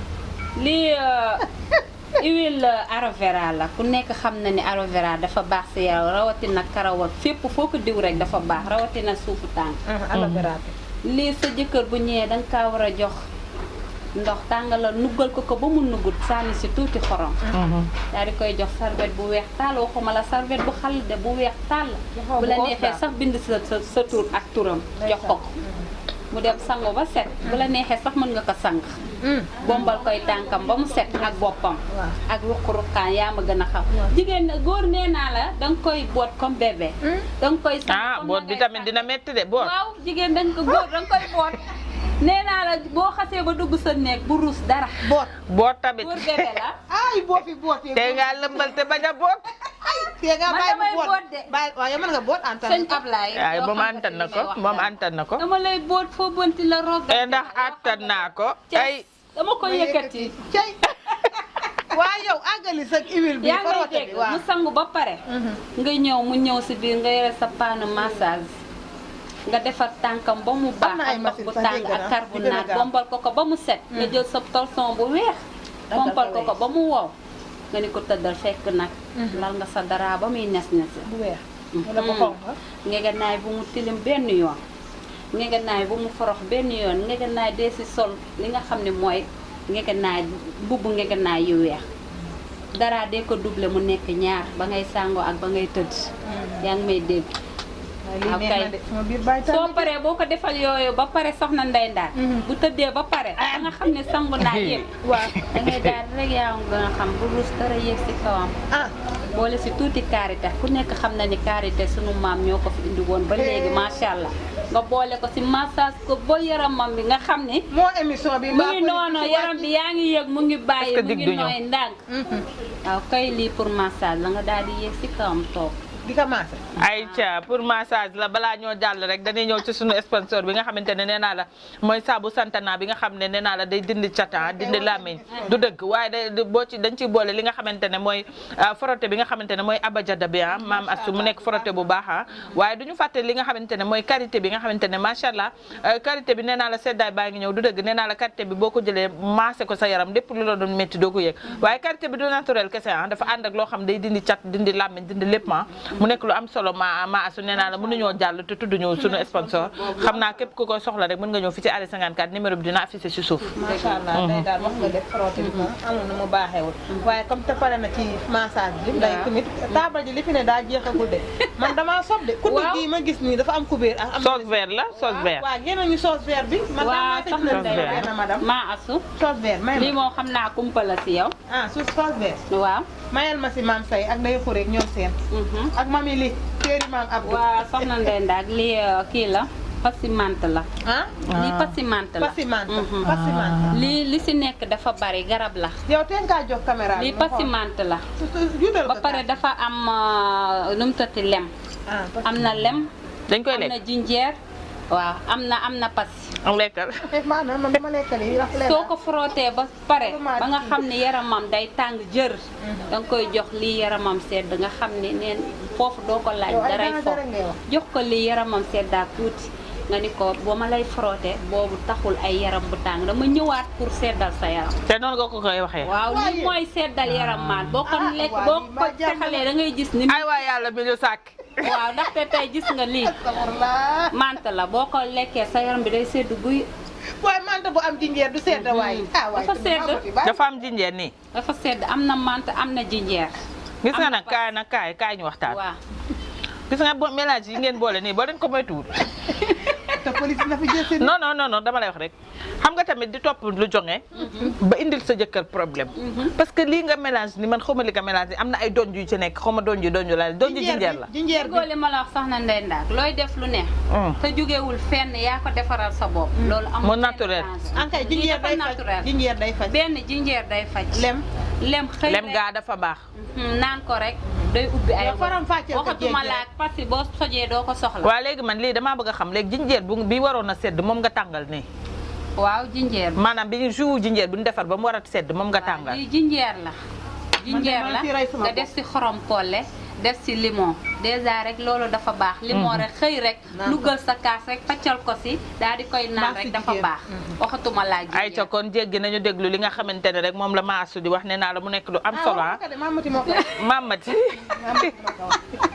huile aloe vera la ku nekk xam na ni aloe vera dafa baax si yow rawatina karaw ak fépp foo ko diw rek dafa baax rawatina suufu tànk aloe vera lii sa jëkkër bu ñëwee danga kaa war a jox ndox tàngalal nuggal ko ba mu nuggut sànni si tuuti xorom daal di koy jox serviette bu weex tàll waxuma la serviette bu xal de bu weex tàll bu la neexee sax bind sa tur ak turam jox ko mu dem sangu ba set bu la neexee sax mën nga ko sang bombal koy tànkam ba mu set ak boppam ak ruq-ruqaan yaa ma gën a xam jigéen góor nee naa la danga koy boot comme bébé danga koy sang boot bi tamit dina metti de boot waaw jigéen góor danga koy boot nee naa la boo xasee ba dugg sa néeg bu ruus dara boot tamit góor bébé la ay boo fi bootee te nga lëmbal te bañ a boot te nga bàyyi mu boot de bàyyi waaw yow mën nga boot antan sëñ Ablaye waaye moom antan na ko moom antan na ko dama lay boot foo bonti la roog ndax antan naa ko ay dama ko yëkkati cay waa yow àggali sa huile bi yaa ngi dégg mu sangu ba pare nga ñëw mu ñëw si biir nga yore sa paanu massage nga defar tànkam ba mu baax ak ndox bu tàng ak carbonate bombal ko ba mu set nga jël sa torson bu weex bombal ko ba mu wow nga ni ko tëddal fekk nag lal nga sa dara ba muy nes-nes bu weex wala bu xonq ngegenaay bu mu tilim benn yoon ngegenaay bu mu forox benn yoon ngegenaay dee si sol li nga xam ne mooy ngegenaay mbubb ngegenaay yu weex dara dee ko doublé mu nekk ñaar ba ngay sàngoo ak ba ngay tëdd yaa ngi may dégg soo paree boo ko defal yooyu ba pare soxna Ndeye Ndack bu tëddee ba pare da nga xam ne sangu naa yëpp waaw da ngay daal rek yaa ngi gën a xam bu ruus dara yéeg si kawam boole si tuuti karité ku nekk xam na ni karité sunu maam ñoo ko fi indi woon ba léegi macha allah nga boole ko si massage ko ba yaramam bi nga xam ni moo émission bi mu ngi noonu yaram bi yaa ngi yëg mu ngi bàyyi mu ngi nooy ndànk waaw kay lii pour massage la nga daal di yéeg si kawam toog di ko massé ayca pour massage la balaa ñoo jàll rek dañuy ñëw ci sunu sponsor bi nga xamante ne nee naa la mooy saabu santana bi nga xam ne nee naa la day dindi catan dindi làmmiñ du dëgg waaye day boo ci dañ ciy boole li nga xamante ne mooy frotté bi nga xamante ne mooy abajada bi maam Astou mu nekk frotté bu baax waaye duñu fàtte li nga xamante ne mooy karité bi nga xamante ne macha allah karité bi nee naa la seddaay baa ngi ñëw du dëgg nee naa la karité bi boo ko jëlee massé ko sa yaram lépp lu la doon métti doo ko yëg waaye karité bi du naturel kese dafa ànd ak loo xam day dindi cat dindi làmmiñ dindi lépp mu nekk lu am solo ma Astou nee naa la mënuñoo jàll te tudd ñu suñu sponsor xam naa képp ku koy soxla rek mën nga ñëw fi ci arrêt 54 numéro bi dina affiché ci suuf macha allah day daal wax nga def frotté bi moom amul na mu baaxeewul waaye comme te pare na ci massage bi day tamit taabal ji li fi ne daa jeexagul de man damaa sob de kuddu gi ma gis nii dafa am kubéer am sauce vert la sauce vert waaw génn ñu sauce vert bi man waaw soxna Ndeye na madame maa Astou sauce vert may lii moom xam naa kumpa la si yow sauce vert waaw mayal ma si maam say ak nday xureeg ñoom seen ak mami li téeri maam Abdou waaw soxna Ndeye Ndack lii kii la passimante la lii passimante la passimante li si nekk dafa bari garab la yow teen kaa jox caméra lii passimante la ba pare dafa am nu mu tëtti lem am na lem dañ koy am lekk na jinjeer waaw am na passi am lekkal maanaam man dama lekkal yi soo ko frotté ba pare ba nga xam ne yaramam day tàng jër danga koy jox lii yaramam sedd nga xam ne neen foofu doo ko laaj daray foofu jox ko lii yaramam seddaat tuuti nga ni ko boo ma lay frotté boobu taxul ay yaram bu tàng dama ñëwaat pour seddal sa yaram. te noonu nga ko koy waxee. waaw lii mooy seddal yaram maan boo ko lekk boo ko sexalee da ngay gis ni. ay waay yàlla bi ñu sàkk. waaw ndaxte tey gis nga lii mante la boo ko lekkee sa yaram bi day sedd guy. waaye mante bu am jinjeer du sedd waaye. dafa sedd dafa am jinjeer nii. dafa sedd am na mante am na jinjeer. gis nga nag kaay ñu waxtaan. waaw gis nga mélange yi ngeen boole nii boo leen ko moytuwul. te police na fi jël seen. non dama lay wax rek xam nga tamit di topp lu jonge ba indil sa jëkkër problème. parce que lii nga mélange ni man xawma li nga mélange am na ay donj yu ci nekk xawma donj la donj jinjeer la. jinjeer bi góole ma la wax soxna Ndeye Ndack looy def lu ne. te jógewul fenn yaa ko defaral sa bopp. loolu amul mu naturel. ankay jinjeer day faj jinjeer day faj. benn jinjeer day faj. lem xëy lem gaa dafa baax. naan ko rek day ubbi ay. waxatuma laak parce que boo sojee doo ko soxla. waaw léegi man lii damaa bëgg a xam léegi jinjeer bi waroon a sedd moom nga tàngal nii. waaw jinjeer maanaam bi ñu jus jinjeer bi ñu defar ba mu war a sedd moom nga tàngal. lii jinjeer la. jinjeer la nga def si xorom polle def si limon déjà rek loolu dafa baax. limon rek xëy rek. lugal sa kaas rek paccal ko si daal di koy naan rek dafa baax. waxatuma laaj jinjeer ay ca kon jéggi nañu déglu li nga xamante ne rek moom la maasu di wax nee naa la mu nekk lu am solo ah. mamati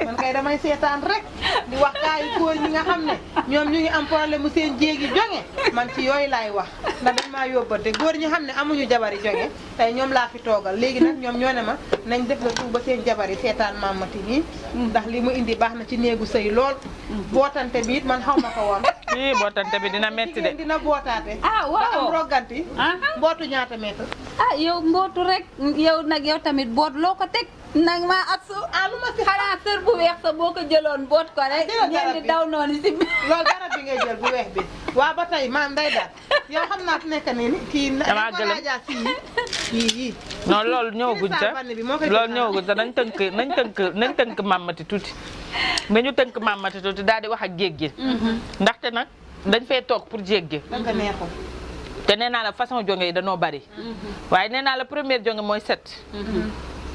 man kay damay seetaan rek di wax kaayu góor ñi nga xam ne ñoom ñu ngi am problème mu seen jéegi jonge man ci yooyu laay wax ndax dañ maa yóbbante góor ñi xam ne amuñu jabari jonge tey ñoom laa fi toogal léegi nag ñoom ñoo ne ma nañ def la tuub ba seen jabari seetaan mamati nii ndax li mu indi baax na ci néegu sëy lool bootante bi it man xaw ma ko woon ii bootante bi dina metti de dina bootaate waaw am roganti mbootu ñaata mètre yow mbootu rek yow nag yow tamit boot loo ko teg nag maa atsu lu ma si xanaa sër bu weex sa boo ko jëloon boot ko rek ñeen di daw noonu si loolu garab bi ngay jël bu weex bi waa ba tey maam Ndeye Ndack yow xam naa fi nekk nii kii damaa gëlëm yii non loolu ñëwaguñ sa loolu ñëwaguñ sa nañ tënk mamati tuuti nañu tënk mamati tuuti daal di wax ak jéeg gi ndaxte nag dañ fay toog pour jéeg gi danga neexul te nee naa la façon jonge yi danoo bari waaye nee naa la première jonge mooy set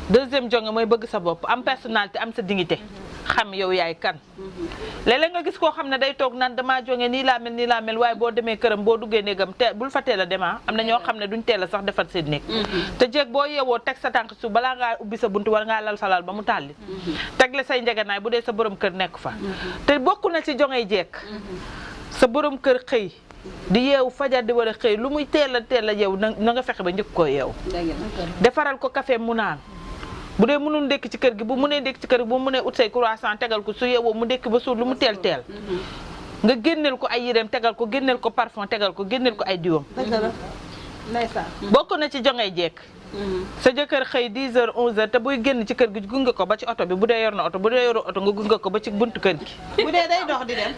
deuxième jonge mooy bëgg sa bopp am personnalité am sa dignité xam yow yaay kan léeg-léeg nga gis koo xam ne day toog naan damaa jonge nii laa mel waaye boo demee këram boo duggee néegam te bul fa teel a dem am na ñoo xam ne duñ teel a sax defar seen néeg te jéeg boo yeewoo teg sa tànk suuf balaa ngaa ubbi sa buntu war ngaa lal sa lal ba mu tàlli tegle say njeganaay bu dee sa borom kër nekk fa te bokk na ci jongey jeeg sa borom kër xëy di yeewu fajar di war a xëy lu muy teel a yeewu na nga fexe ba njëkk koo yeewu defaral ko café mu naan bu dee mënul ndékki ci kër gi bu mënee ndékki ci kër gi bu mënee ut say croissant tegal ko su yeewoo mu ndékki ba suur lu mu teel nga génneel ko ay yéreem tegal ko génneel ko parfum tegal ko génneel ko ay diwam bokk na ci jongay jekk sa jëkkër xëy 10 heures 11 heures te buy génn ci kër gi gunge ko ba ci oto bi bu dee yor na oto bu dee yoru oto nga gunge ko ba ci buntu kër gi bu dee day dox di dem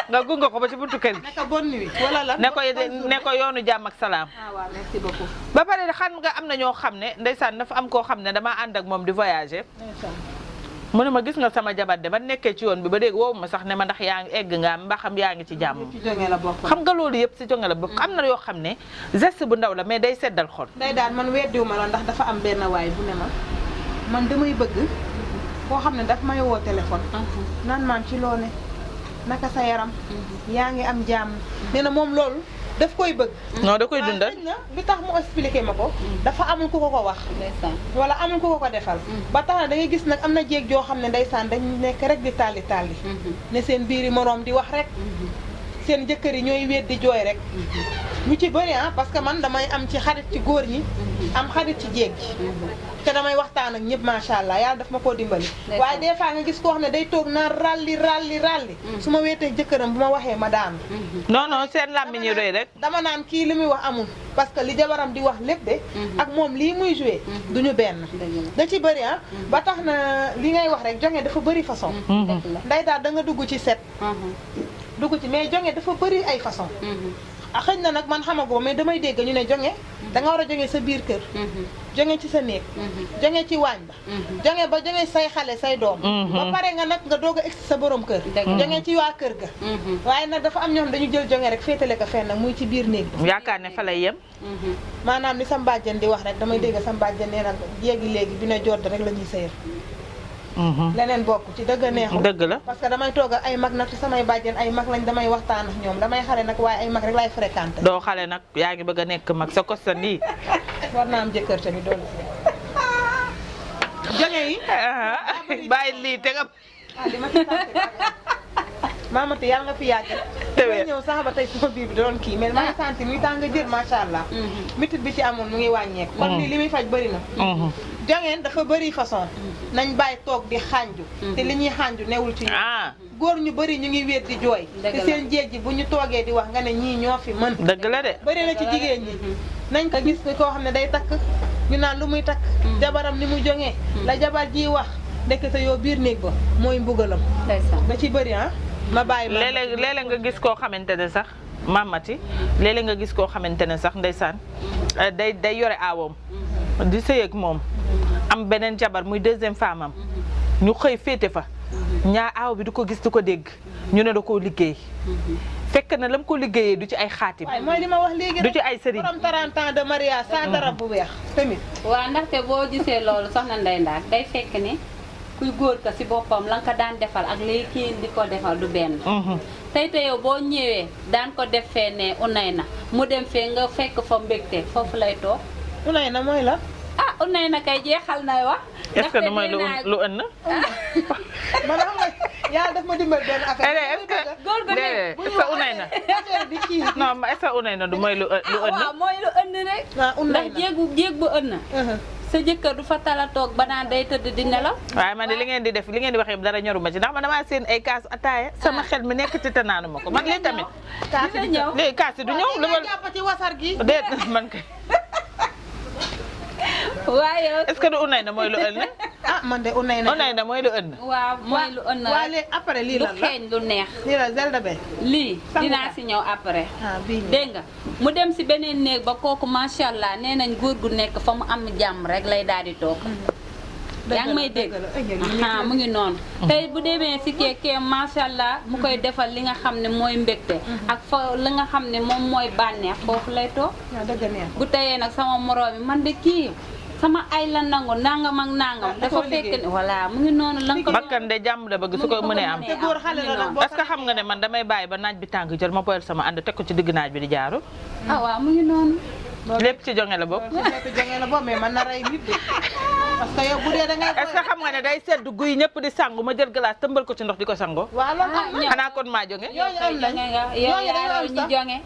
nga gunge ko ba ci buntu kër gi naka bonne nuit wala lan ne ko yoonu jàmm ak salaam waaw merci beaucoup ba pare xam nga am na ñoo xam ne ndeysaan dafa am koo xam ne damaa ànd ak moom di voyager mu ne ma gis nga sama jabar de ba nekkee ci yoon bi ba dégg woowu ma sax ne ma ndax yaa ngi egg nga mbaa xam yaa ngi ci jàmm xam nga loolu yëpp si jonge la bokk am na yoo xam ne geste bu ndaw la mais day seddal xol day daal man weddiwu ma la ndax dafa am benn waay bu ne ma man damay bëgg koo xam ne daf may woo téléphone naan maan ci loo ne naka sa yaram yaa ngi am jàmm nee na moom loolu daf koy bëgg non da koy dundal li tax mu expliqué ma ko dafa amul ku ko wax wala amul ku ko defal ba tax na da ngay gis nag am na jéeg joo xam ne ndeysaan dañ nekk rek di tàlli ne seen biiri moroom di wax rek seen jëkkër yi ñooy wéet di jooy rek ñu ci bëri parce que man damay am ci xarit ci góor ñi am xarit ci jéeg gi te damay waxtaan ak ñëpp macha allah yàlla daf ma koo dimbali waaye des fois nga gis koo xam ne day toog naan ralli su ma weetee jëkkëram bu ma waxee ma daanu non seen làmmiñ yi rëy rek dama naan kii li muy wax amul parce que li jabaram di wax lépp de ak moom lii muy joué duñu benn da ci bëri ba tax na li ngay wax rek jonge dafa bëri façon nday daal da nga dugg ci set dugg ci mais jonge dafa bëri ay façon xëy na nag man xamagoo mais damay dégg ñu ne jonge da nga war a jonge sa biir kër jonge ci sa néeg jonge ci waañ ba jonge say xale say doom ba pare nga nag nga doog a egg sa borom kër jonge ci waa kër ga waaye nag dafa am ñoom dañu jël jonge rek féetale ko fenn muy ci biir néeg bi yaakaar ne fa lay yem maanaam li sa mbàjjan di wax rek damay dégg sa mbàjjan nee na yéegi léegi bi na jodd rek la ñuy sëyal leneen bokk ci dëgg neexul dëgg la parce que damay toog ak ay mag nag ci samay bàjjen ay mag lañ damay waxtaan ak ñoom damay xale nag waaye ay mag rek laay fréquenté doo xale nag yaa ngi bëgg a nekk mag sa kosta nii war naa am jëkkër tamit doolu jonge yi bàyyi lii te nga li ma ci sant Mamati yàlla nga fi yàgg damay ñëw sax ba tey sama biir bi doon kii mais maa ngi sant muy tàng jër macha allah mitit bi ci amoon mu ngi wàññeeku kon lii li muy faj bëri na jongeen dafa bëri façon nañ bàyyi toog di xànju te li ñuy xànju newul ci ñu góor ñu bëri ñu ngi wéet di jooy te seen jéeg ji bu ñu toogee di wax nga ne ñii ñoo fi mën dëgg la de bëri na ci jigéen ñi nañ ko gis koo xam ne day takk ñu naan lu muy takk jabaram ni mu jongee la jabar ji wax ndekete yoo biir néeg ba mooy mbugalam da ci bëri ma bàyyi léeg-léeg nga gis koo xamante ne sax Mamati léeg-léeg nga gis koo xamante ne sax ndeysaan day yore aawam di sëy ak moom am beneen jabar muy deuxième femme am ñu xëy féete fa aaw bi du ko gis du ko dégg ñu ne da koo liggéey fekk na lam ko liggéeyee du ci ay xaatim mooy li ma wax léegi du ci ay sëriñ borom 30 ans de mariage sans dara bu weex tamit waaw ndaxte boo gisee loolu soxna Ndeye Ndack day fekk ni kuy góor ka si boppam la nga ko daan defal ak léegi kii di ko defal du benn tey yow boo ñëwee daan ko def fee ne unay na mu dem fee nga fekk fa mbégte foofu lay toog unay na mooy la unay na kay jeexal nay wax est-ce que du mooy lu ënn man xam nga yàlla daf ma dimbal benn affaire est-ce que góor gu nekk est-ce que unay na di kii non est-ce que unay na du mooy lu ënn waaw mooy lu ënn rek ndax jéeg bu ënn sa jëkkër du fa tala toog ba naan day tëdd di nelaw waaye man de li ngeen di def li ngeen di wax yëpp dara ñoruma ci ndax man damaa seen ay kaas ataaya sama xel mi nekk ci te naanu ma ko man lii tamit dina ñëw léegi kaas yi du ñëw lu ma jàpp ci wasar gi déet man kay waaye est-ce que du unay na mooy lu ënn man de unay na mooy lu ënn waaw mooy lu ënn waaw léegi après lii lu lan la xeeñ lu neex lii la zelda be lii dinaa si ñëw après bii dégg nga mu dem si beneen néeg ba kooku macha allah nee nañ góor gu nekk fa mu am jàmm rek lay daal di toog yaa ngi may dégg mu ngi noonu tey bu demee si kee macha allah mu koy defal li nga xam ne mooy mbégte ak fa li nga xam ne moom mooy bànneex foofu lay toog bu teyee nag sama moroom yi man de kii sama ay la nangu nangam ak nangam dafa fekk ne voilà mu ngi noonu la nga ko bakkan de jàmm la bëgg su ko mënee am te góor xale la nag est-ce que xam nga ne man damay bàyyi ba naaj bi tàng jël ma boyal sama ànd teg ko ci digg naaj bi di jaaru waaw mu ngi noonu lépp ci jonge la bokk jonge la bokk mais man na rey nit de parce que yow bu dee da ngay est-ce que xam nga ne day sedd guy ñëpp di sangu ma jël glace tëmbal ko ci ndox di ko sango waaw loolu xanaa kon maa jonge yow yaa raw ñu jonge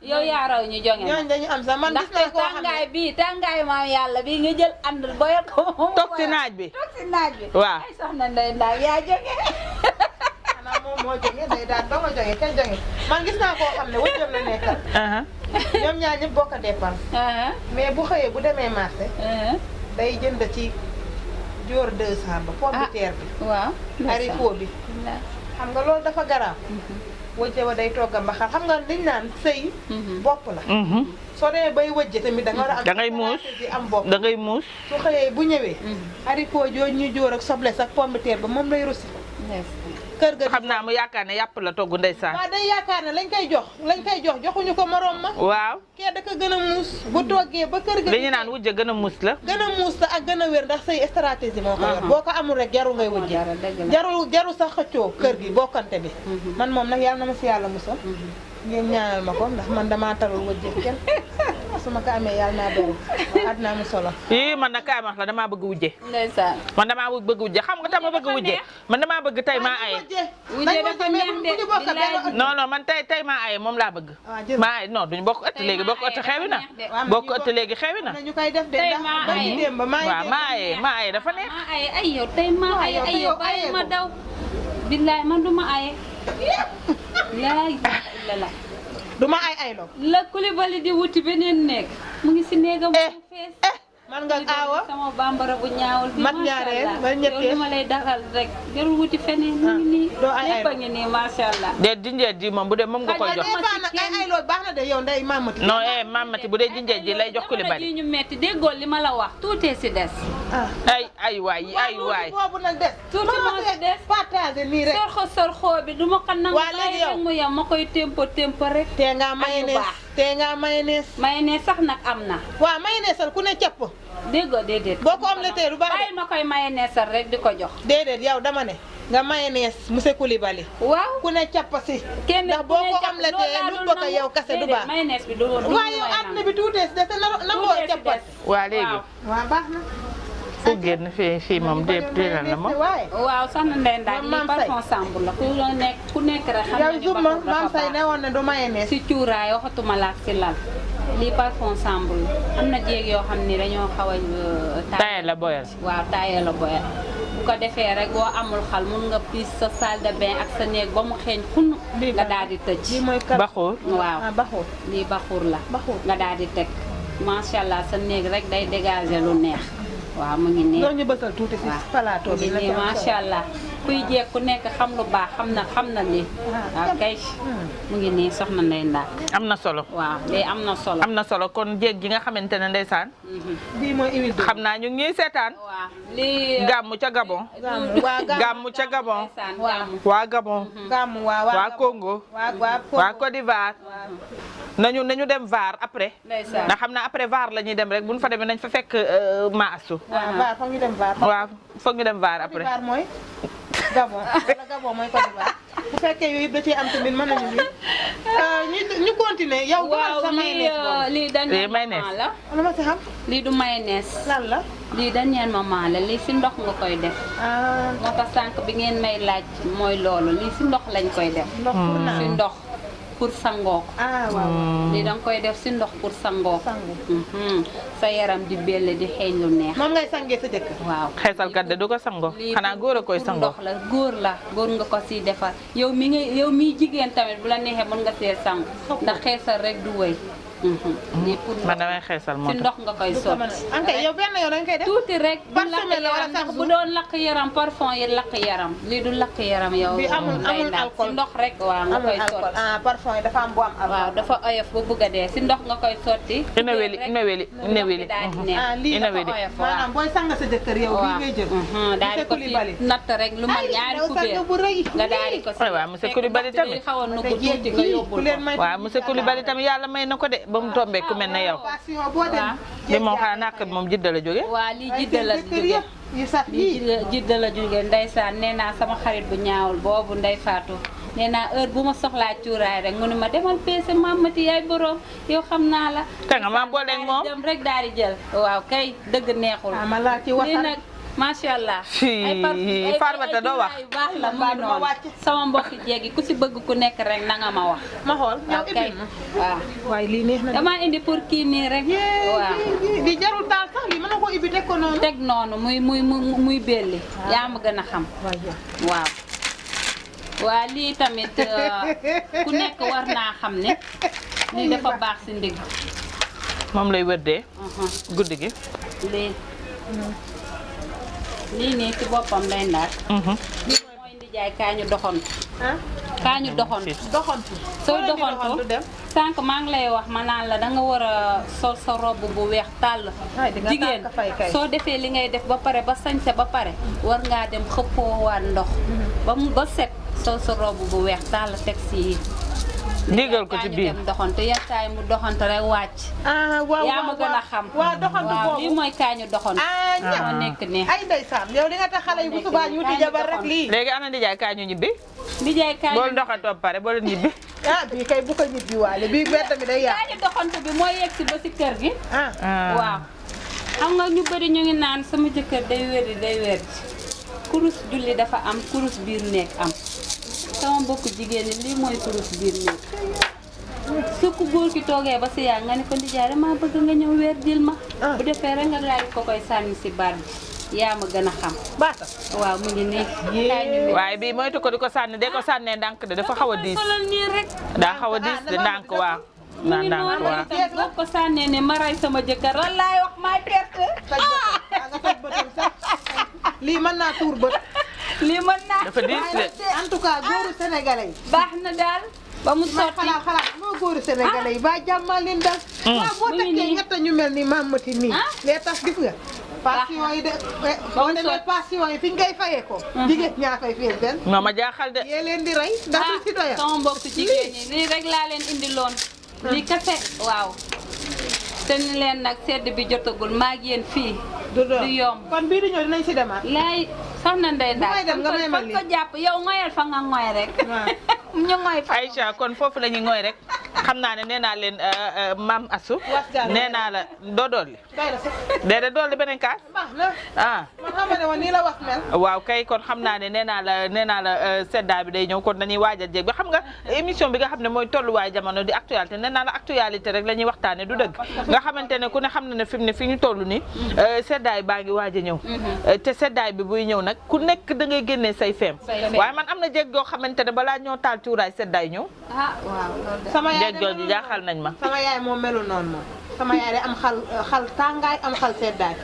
yow yaa raw ñu jonge ñooñu dañu am sax man gis naa koo xam ne tàngaay maam yàlla bi nga jël àndal boyal ko moom toog ci naaj bi waaw ay soxna Ndeye Ndack yaa jonge xanaa moom moo jonge day daan ba ma jonge kenn jonge man gis naa koo xam ne wëjjëm la nekkal ñoom ñaar ñëpp bokk a dépense mais bu xëyee bu demee marché day jënd ci joor 200 ba pomme de terre bi waaw haricot bi xam nga loolu dafa garaaw wëjje wa day togga mbaxal xam nga liñ naan sëy bopp la soo demee bay wëjje tamit da nga war a am da ngay muus am bopp da ngay muus su xëyee bu ñëwee haricot jooju ñu jóor ak soble ak pomme de terre ba moom lay russi kër ga xam naa mu yaakaar ne yàpp la togg ndeysaan waaw day yaakaar ne lañ koy jox joxuñu ko morom ma waaw kee da ko gën a muus bu toggee ba kër ga li ñu naan wujje gën a muus la gën a muus la ak gën a wér ndax say stratégie moo ko yor boo ko amul rek jarul ngay wujje jarul sax xëccoo kër gi bokkante bi man moom nag yàlla na ma si yàlla musal ngeen ñaanal ma ko ndax man damaa talul wujje kenn su ma ko amee yàlla naa bëri àddina mu solo yii man nag kaay ma wax la damaa bëgg wujje ndeysaan man damaa bëgg wujje xam nga tama bëgg wujje man damaa bëgg tey maa aye wujje dafa neex de non man tey maa aye moom laa bëgg maa aye non duñu bokk ëtt léegi bokk ëtt xewi na bokk ëtt léegi xewi na ñu koy def de waaw maa aye dafa neex maa aye ay yow tey maa aye ay yow bàyyi ma daw billaay man du ma aye laa ilaaha du ma ay loo la Coulibaly di wuti beneen néeg mu ngi si néegam mu fees man nga aawa sama bambara bu ñaawul bi man ñaareel man ñetteel yow ma lay daxal rek jarul wuti feneen mu ngi nii doo ay lépp a ngi nii macha allah déet jinjeer ji moom bu dee moom nga koy jox ay loo baax na de yow nday mamati non mamati bu dee jinjeer ji lay jox Coulibaly ji ñu metti déggoo li ma la wax tuutee si des ay waay boobu nag des tuuti moo si des partage nii rek sorxo bi du ma ko nangu waa léegi yow mu yam ma koy tempo rek tee ngaa mayonnaise sax nag am na waaw mayonnaise ku ne capp déggoo déedéet. boo ko omelette du baax bàyyi ma koy mayonnaise rek di ko jox. déedéet yow dama ne nga mayonnaise monsieur Coulibaly. waaw ku ne cappasi. kenn ndax boo ko omelette lu bëgg a yow kase du baax. mayonnaise bi du waaye yow àdduna bi tuutees de te nangoo cappasi. waa léegi waaw baax na. fu génn fii moom déedéet la moom. waaw soxna Ndeye Ndack lii parfum sambu la ku nekk rek xam yow na ni jub ma maam say ne woon ne du mayonnaise. si cuuraay waxatuma laak si lal lii parfum sambu la am na jéeg yoo xam ni dañoo xaw a taye la boyal. waaw taye la boyal bu ko defee rek boo amul xal mun nga piis sa salle de bain ak sa néeg ba mu xeeñ xunn nga daal di tëj. lii mooy baxuur. waaw baxuur. lii baxuur la baxuur. nga daal di teg macha allah sa néeg rek day dégager lu neex waaw mu ngi nii. ñoo ñu bësal tuuti si plateau bi. nii macha allah kuy jeeg ku nekk xam lu baax xam na lii. waaw kay mu ngi nii soxna Ndeye Ndack. am na solo. waaw lii am na solo. am na solo kon jéeg ji nga xamante ne ndeysaan. bii mooy huile de. xam naa ñu ngi ñuy seetaan. waaw lii. gàmmu ca Gabon. gàmmu ca Gabon. waa Gabon. gàmmu waa Congo. waa Côte d'Ivoire. nañu dem VAR après. ndeysaan ndax xam naa après VAR la ñuy dem rek bu ñu fa demee nañ fa fekk maasu. waaw VAR foog ñu dem VAR. waaw foog ñu dem VAR après. VAR mooy Gabon wala Gabon mooy Côte d'Ivoire bu fekkee yooyu yëpp da ciy am tamit mën nañu lii ñu continuer yow. waaw lii dernier moment la. lu ma si xam. lii du mayonnaise. lan la. lii dernier moment la lii si ndox nga koy def. moo tax sànq bi ngeen may laaj mooy loolu lii si ndox lañ koy def. ndox pour naan si ndox pour sangoo ko. waaw. lii danga koy def si ndox pour sangoo ko. sa yaram di belle di xeeñ lu neex. moom ngay sangee sa jëkkër. waaw xeesalkat de du ko sango xanaa góor a koy sango. ndox la góor nga ko siy defar yow miy jigéen tamit bu la neexee mën nga see sangu ndax xeesal rek du wëy. lii pour man damay xeesal moo si tax. ndox nga koy sotti. ok yow benn yow dañ koy def. tuuti rek du par lakk semaine la wala yaram ndax chaque bu jour? doon lakk yaram parfum yi lakk yaram lii du lakk yaram yow. bi amul Ndeye Ndack alcool si ndox rek waaw nga amul koy alcool sotti. parfum yi dafa am bu am alcool. waaw dafa oyof ba bëgg a dee si ndox nga koy sotti. ina weli daal di neex. lii ina dafa weli. oyof maanaam booy sang sa jëkkër yow bii ngay jël. daal di ko fi natt rek lu ma ñaari kubéer bu rëy. nga daal di ko si. waaw monsieur Coulibaly tamit. xaw a nugg tuuti nga yóbbul ko. waaw monsieur Coulibaly tamit yàlla may na ko de ba mu tombé ku mel ne yow. li moom xanaa nàkk bi moom jidda la jóge. waa lii jidda la jóge lii jidda la jóge ndeysaan nee naa sama xarit bu ñaawul boobu Ndey Faatu nee naa heure bu ma soxlaa cuuraay rek mu ne ma demal peese mamati yaay borom yow xam naa la. te nga ma booleeg moom dem rek daal di jël waaw kay dëgg neexul. ma laa ci lii nag macha allah. Farbata doo wax. ay baax la mu ngi noonu sama mbokki jéegi ku si bëgg ku nekk rek na nga ma wax. ma xool yow kay waaw. waaye lii neex na. dama indi pour kii nii rek. waaw di jarul taal sax lii mën na ko ibbi teg ko noonu. teg noonu muy belli. yaa ma gën a xam. waaw. waa lii tamit ku nekk war naa xam ne lii dafa baax si ndigg. moom lay wërdee. guddi gi. lii nii ci boppam Ndeye Ndack. lii mooy indi jaay kaañu doxantu. kaañu doxantu. sooy doxantu sànq maa ngi lay wax ma naan la da nga war a sol sa robe bu weex tàll. jigéen soo defee li ngay def ba pare ba sañse ba pare war ngaa dem xëppoowaat ndox. ba set sol sa robe bu weex tàll teg si. ndigal ko ci biir dem doxantu yenn saa yi mu doxantu rek wàcc. waaw yaa ma gën a xam. waaw doxantu boobu lii mooy kaañu doxantu. moo nekk nii. ay ndeysaan yow di nga tax xale yi bu subaa ñu wuti jabar rek lii. léegi ana ndijaay kaa ñu ñibbi. ndijaay kaañu bool doxantoo pare bool ñibbi. bii kay bu ko ñibbi waale bii bett mi day yàq. kaañu doxantu bi mooy yegg si ba si kër gi. waaw. xam nga ñu bëri ñu ngi naan sama jëkkër day wér kurus julli dafa am kurus biir nekk am. sama mbokku jigéen ñi lii mooy kurus biir nekk. su ko góor ki toogee ba si yaa nga ne ko ndijaay dama bëgg nga ñëw weer dil ma. bu defee rek nga laaj ko koy sànni si bar bi yaa ma gën a xam. baata waaw mu ngi nii. waaye bii moytu ko di ko sànni de ko sànnee ndànk de dafa xaw a diis. solal nii rek. daa xaw a diis de ndànk waaw. mu ngi noonu rek boo ko sànnee ne ma rey sama jëkkër lan laay wax maay perte. lii mën naa tuur bët. lii mën naa dafa diis de. en tout cas góoru sénégalais yi. baax na daal ba mu sotti. xalaat moo góoru sénégalais yi ba jàmmal leen daal. waaw boo takkee ñett ñu mel ni mamati nii. lee tax gis nga. passion yi de boo demee passion yi fi ñu koy fayee ko. jigéen ñaa fay fii benn. moo ma jaaxal de. yee leen di rey ndax du si doyal. sama mbokk jigéen ñi lii rek laa leen indi loon. lii kese waaw. te ni leen nag sedd bi jotagul maag yéen fii du yomb kon bii di ñëw dinañ si demaat laay soxna Ndeye may dem nga may ma ko jàpp yow ngoyal fa nga ngoy rek ñu ngoy fa Aïcha kon foofu la ñuy ngoy rek xam naa ne nee naa leen maam Assou nee naa la doo dolli déedéet dolli beneen kaas ah man xam nga ne woon nii la wax mel waaw kay kon xam naa ne nee naa la seddaay bi day ñëw kon dañuy waajal jéeg bi xam nga émission bi nga xam ne mooy tolluwaay jamono di actualité nee naa la actualité rek la ñuy waxtaane du dëgg nga xamante ne ku ne xam na ne fi mu ne fi ñu toll nii seddaay baa ngi waaj a ñëw te seddaay bi buy ñëw nag ku nekk da ngay génnee say feem waaye man am na jéeg yoo xamante ne balaa ñoo taal cuuraay seddaay ñëw sama yaay jéeg jooju jaaxal nañ ma sama yaay moom melu noonu moom sama yaay day am xal tàngaay am xal seddaay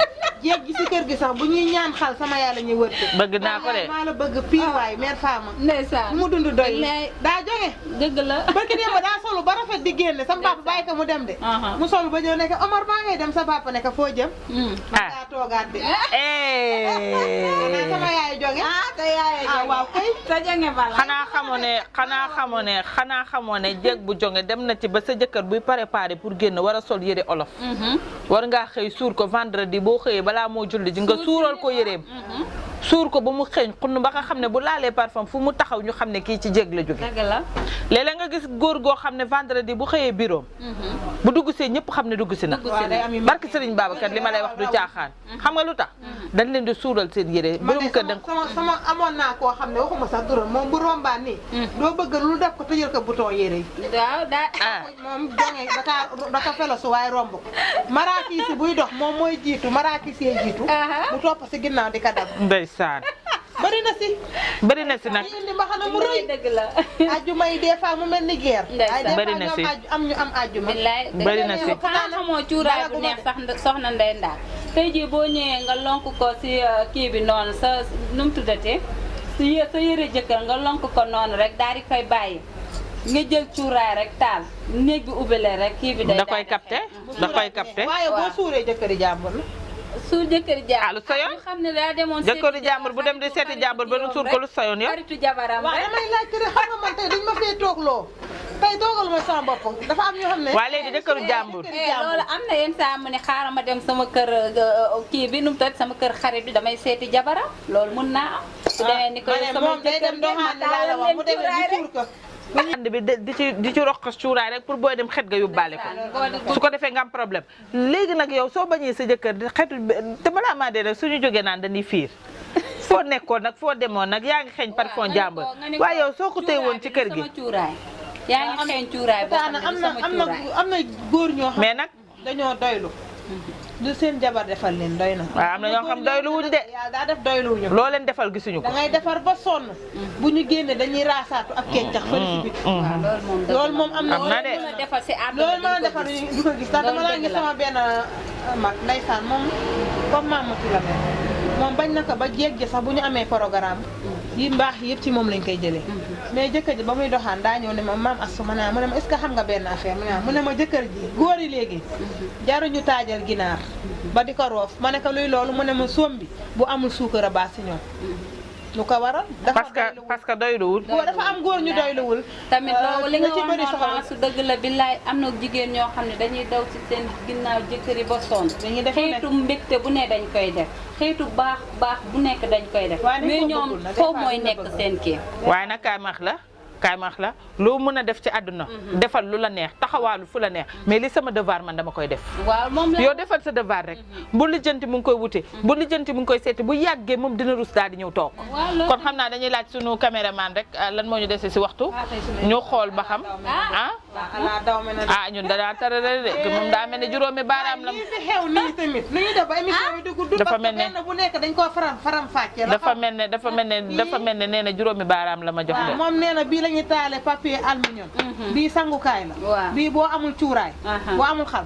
jéeg gi si kër gi sax bu ñuy ñaan xal sama yaay la ñuy wërte bëgg naa ko de maa la bëgg pire waay mère Fama ndeysaan mu dund doy daa jóge dëgg la barki démb daa solu ba rafet di génne sama papa bàyyi ko mu dem de mu solu ba ñëw nekk Omar baa ngay dem sa papa nekk foo jëm man daa toogaat de sama yaay jóge te yaay waaw kay sa jonge bala xanaa xamoo ne jéeg bu jonge dem na ci ba sa jëkkër buy préparé pour génn war a sol yére olof war ngaa xëy suur ko vendredi boo xëyee balaa moo julli ji nga suural ko yéreem suur ko ba mu xeeñ xunn ba nga xam ne bu laalee parfum fu mu taxaw ñu xam ne kii ci jéeg la jóge léeg-léeg nga gis góor goo xam ne vendredi bu xëyee bureau bu dugg see ñëpp xam ne dugg si na barki Serigne Babacar li ma lay wax du caaxaan xam nga lu tax dañ leen di suural seen yére borom kër da sama amoon naa koo xam ne waxuma sax duram moom bu rombaan nii doo bëgg lu def ko tëjal ko bouton yére yi waaw moom jonge daka felo su waaye romb ko maraakis yi buy dox moom mooy jiitu maraakis yee jiitu mu topp si ginnaaw di ka dab ndeysaan bëri na si nag indi mbaxana mu rëy dëgg la ajjuma yi des fois mu mel ni guerre bëri na si ñu am ajjuma bëri na si xanaa xamoo cuuraay bu neex sax soxna Ndeye Ndack tey jii boo ñëwee nga lonk ko si kii bi noonu sa nu mu tuddatee sa yëre jëkkër nga lonk ko noonu rek daal di koy bàyyi nga jël cuuraay rek taal néeg bi ubbile rek kii bi da koy capté waaye boo suuree jëkkëri jàmbur la suur jëkkëri jàmbur lu sayoon xam ne daa demoon jëkkëri jàmbur bu dem di seeti jàmbur ba nu suur ko lu sayoon yow xaritu jabaram waaw damay laajte rek xam nga man tey dañ ma fee toogloo tey toogal ma sama bopp dafa am ñoo xam ne waa léegi jëkkëru jàmbur loolu am na yenn saa mu ne xaaral ma dem sama kër kii bi nu mu tëdd sama kër xarit bi damay seeti jabaram loolu mun naa am su demee ni ko sama jëkkër doxaan laa la wax mu demee di suur ko ànd bi di ci roqas cuuraay rek pour booy dem xet ga yóbbaale ko su ko defee nga am problème léegi nag yow soo bañee sa jëkkër di xetu te balaa maa dee nag suñu jógee naan dañuy fiir foo nekkoon nag foo demoon nag yaa ngi xeeñ parfum jàmbur waaye yow soo ko téye woon ci kër gi yaa ngi xeeñ cuuraay boo xam ne sama cuuraay am na góor ñoo xam mais nag dañoo doylu lu seen jabar defal leen doy na waaw am na ñoo xam doylu wuñ de yàlla daa def doylu wuñu loo leen defal gisuñu ko da ngay defar ba sonn bu ñu génne dañuy raasaatu ak keccax fële si biti loolu moom am na de loolu mën a defar du ko gis ndax dama laa gis sama benn mag ndeysaan moom comme Mamadou la mel moom bañ na ko ba jéeg ji sax bu ñu amee programme yi mbaax yëpp ci moom lañ koy jëlee mais jëkkër ji ba muy doxaan daa ñëw ne ma maam Astou ma ne mu ne ma est-ce que xam nga benn affaire mu ne ma jëkkër ji góor yi léegi jaruñu taajal ginaar ba di ko roof ma ne ko luy loolu mu ne ma soom bi bu amul suukar a baax si ñoom lu ko waral parce que doyluwul dafa am góor ñu doyluwul tamit loolu li nga wax noonu su dëgg la billaay am na jigéen ñoo xam ne dañuy daw ci seen ginnaaw jëkkër yi ba sonn xeetu mbégte bu ne dañ koy def xeetu baax bu nekk dañ koy def mais ñoom foofu mooy nekk seen kii waaye nag kaay ma wax la loo mën a def ci àdduna defal lu la neex taxawaalu fu la neex mais li sama devoir man dama koy def waaw moom la yow defal sa devoir rek bu lijjanti mu ngi koy wute bu lijjanti mu ngi koy seeti bu yàggee moom dina rus daal di ñëw toog kon xam naa dañuy laaj sunu caméraman rek lan moo ñu dese si waxtu ñu xool ba xam ñun danaa tarare de moom daa mel ne juróomi baaraam la fi xew nii tamit nu ñuy def ba émission yi dugg dafa mel ne bu nekk dañ koo faram fàcce dafa mel ne nee na juróomi baaraam la ma jox de moom nee na bii la ñuy taale papier aluminium bii sangukaay la bii boo amul cuuraay boo amul xal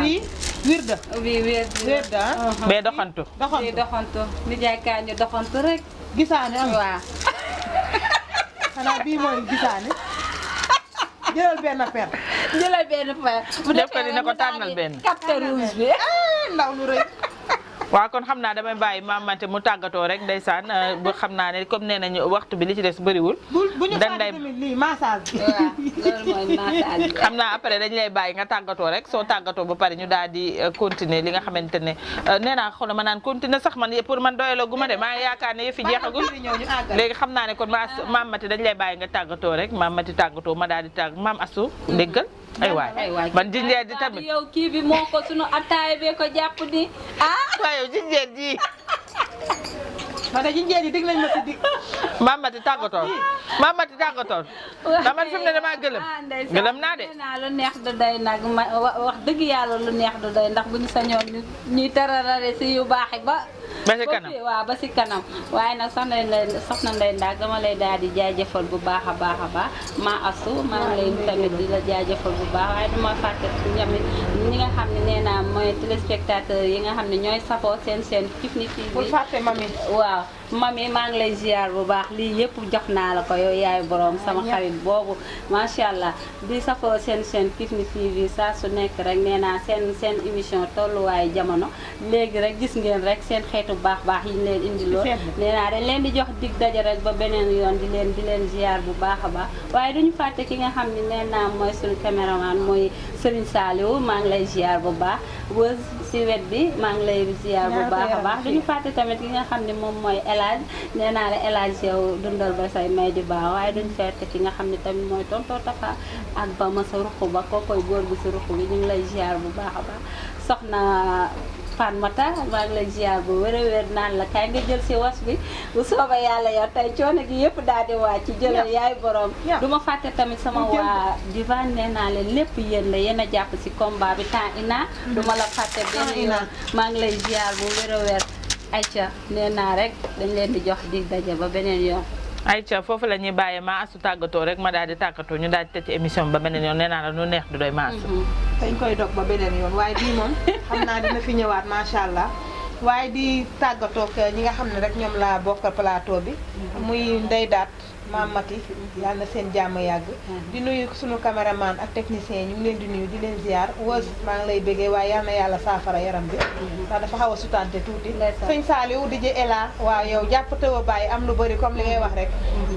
bii wirda bee doxantu nijaay kaa ñu doxantu rek gisaane am waaw xanaa bii mooy gisaane jëlal benn per bu def ko dina ko tànnal benn capte rouge bi ndaw lu rëy waaw kon xam naa damay bàyyi Mame Maty mu tàggatoo rek ndeysaan ba xam naa ne comme nee nañu waxtu bi li ci des bëriwul. bu ñu fàtte tamit lii massage bi. waaw loolu mooy massage bi. xam naa après dañ lay bàyyi nga tàggatoo rek soo tàggatoo ba pare ñu daal di continuer li nga xamante ne nee naa xoolal ma naan continuer sax man pour man doyaloo gu ma de maa ngi yaakaar ne yëf yi jeexagul. léegi xam naa ne kon Mame Maty dañ lay bàyyi nga tàggatoo rek Mame Maty tàggatoo ma daal di tàgg Mame Astou déggal ay waay man jinjeer di tamit yow kii bi moo ko sunu attaay bee ko jàpp di waaye yow jinjeer ji ma ne jinjeer yi dig nañ ma si dig. Mame Maty tàggatoo Mame Maty tàggatoo dama fi mu ne damaa gëlëm naa de. lu neex du doy nag ma wax dëgg yàlla lu neex du doy ndax bu ñu sañoon ñuy tararare si yu baax ba si kanam waaw ba si kanam waaye nag soxna Ndeye Ndack dama lay daal di jaajëfal bu baax a baax a baax maa asu maa ngi lay tamit di la jaajëfal bu baax waaye duma fàtte ñamit ñi nga xam ne nee naa mooy téléspectateurs yi nga xam ne ñooy safoo seen Kifne TV bul fàtte mami waaw mami maa ngi lay ziar bu baax lii yëpp jox naa la ko yow yaay borom sama xarit boobu macha allah di safoo seen Kifne TV saa su nekk rek nee naa seen émission tolluwaayu jamono léegi rek gis ngeen rek seen xeetu baax yi ñu leen indi lool nee naa dañ leen di jox dig daje rek ba beneen yoon di leen ziar bu baax a baax waaye duñu fàtte ki nga xam ne nee naa mooy suñu caméraman mooy Serigne Saliou maa ngi lay ziar bu baax wës si wet bi maa ngi lay ziar bu baax a baax duñu fàtte tamit ki nga xam ne moom mooy Elage nee naa la Elage yow dundal ba say may di baax waaye duñu fàtte ki nga xam ne tamit mooy tonton Tafa ak ba ma sa ruq ba kookoy góor bi si ruq bi ñu ngi lay ziar bu baax a baax soxna Fan Mata maa ngi lay ziar bu wér naan la kay nga jël si was bi bu soobee yàlla yow tey coono gi yëpp daal di wàcc ci jëlal yaay borom du ma fàtte tamit sama waa divan nee naa leen lépp yéen la yéen a jàpp si combat bi temps ina du ma la fàtte benn yoon maa ngi lay ziar bu wér ayca nee naa rek dañ leen di jox dig daje ba beneen yoon ayca foofu la ñuy bàyyee Maa Astou tàggatoo rek ma daal di tàggatoo ñu daal di tëj émission ba beneen yoon nee naa la nu neex du doy Maa Astou dañ koy dog ba beneen yoon waaye bii moom xam naa dina fi ñëwaat macha allah waaye di tàggatoo ak ñi nga xam ne rek ñoom laa bokkal plateau bi muy Ndeye Daat Mame Maty yàlla na seen jàmm yàgg di nuyu sunu caméraman ak technicien ñu ngi leen di nuyu di leen ziar wës maa ngi lay bëggee waaye yal na yàlla saafara yaram bi ndax dafa xaw a sutante tuuti sëñ Saliou di jë Ela waaw yow jàpp tëw a bàyyi am lu bëri comme li ngay wax rek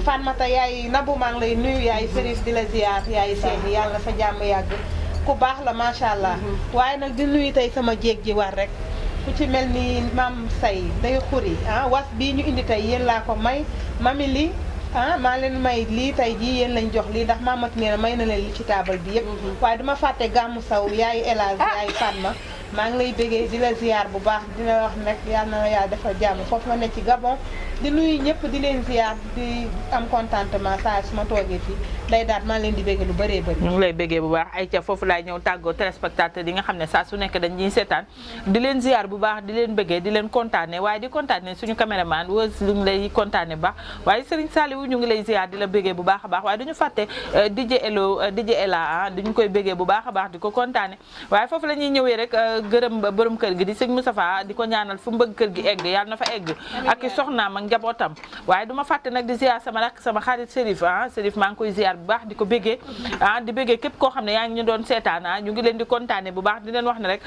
Fan Mata yaay Nabou maa ngi lay nuyu yaay Serif di la ziar yaay seeni yàlla na sa jàmm yàgg ku baax la macha allah waaye nag di nuyu tey sama jéeg ji war rek ku ci mel ni Mame Say day xuri was bii ñu indi tey yéen laa ko may mami li maa leen may lii tey jii yéen lañ jox lii ndax Mame Maty nee na may na leen li ci taabal bi yëpp waaye duma fàtte gàmmu saw yaay Elage yaay Fatma maa ngi lay bëggee di la ziar bu baax dina wax nag yal na yàlla defal jàmm foofu nga ne ci Gabon di nuyu ñëpp di leen ziar di am contentement saa su ma toogee fii Ndeye Daat maa leen di bëggee lu bëree bëri ñu ngi lay bëggee bu baax ay ca foofu laay ñëw tàggoo téléspectateur yi nga xam ne saa su nekk dañ ñuy seetaan di leen ziar bu baax di leen bëggee di leen kontaane waaye di kontaane suñu caméraman wës lu ngi lay kontaane bu baax waaye Serigne Saliou ñu ngi lay ziar di la bëggee bu baax a baax waaye duñu fàtte DJ Ela duñu koy bëggee bu baax a baax di ko kontaane waaye foofu la ñuy ñëwee rek gërëm borom kër gi di sëñ Moustapha di ko ñaanal fu mbëgg kër gi egg yàlla na fa egg ak i soxnaam ak njabootam waaye duma fàtte nag di ziar sama rak sama xarit Serif Serif maa ngi koy ziar bu baax di ko béggee di béggee képp koo xam ne yaa ngi ñu doon seetaan ñu ngi leen di kontaane bu baax di leen wax ne rek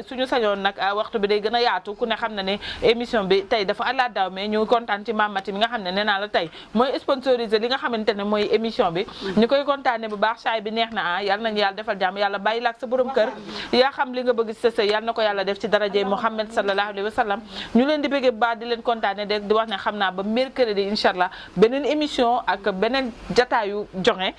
suñu sañoon nag waxtu bi day gën a yaatu ku ne xam na ne émission bi tey dafa àllaa daaw mais ñu kontaan ci Mame Maty mi nga xam ne nee naa la tey mooy sponsorisé li nga xamante ne mooy émission bi ñu koy kontaane bu baax saay bi neex na yàlla nañu yàlla defal jàmm yàlla bàyyi la ak sa borom kër yaa xam li nga bëgg sa sëy yàlla na ko yàlla def ci darajey Muhammad sallallahu alayhi wa sallam ñu leen di béggee bu baax di leen kontaane di wax ne xam naa ba mercredi incha allah beneen émission ak beneen jataayu jonge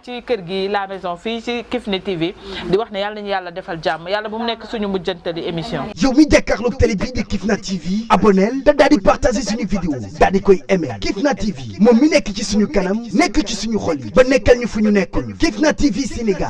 ci kër gi la maison fii ci Kifne TV di wax ne yàlla nañu yàlla defal jàmm yàlla bu mu nekk suñu mujjantali émission yow mi jàkkaarloog télé bii di Kifne TV abonnel te daal di partager suñu vidéo daal di koy aimer Kifne TV moom mi nekk ci suñu kanam nekk ci suñu xol yi ba nekkal ñu fu ñu nekkul Kifne TV Sénégal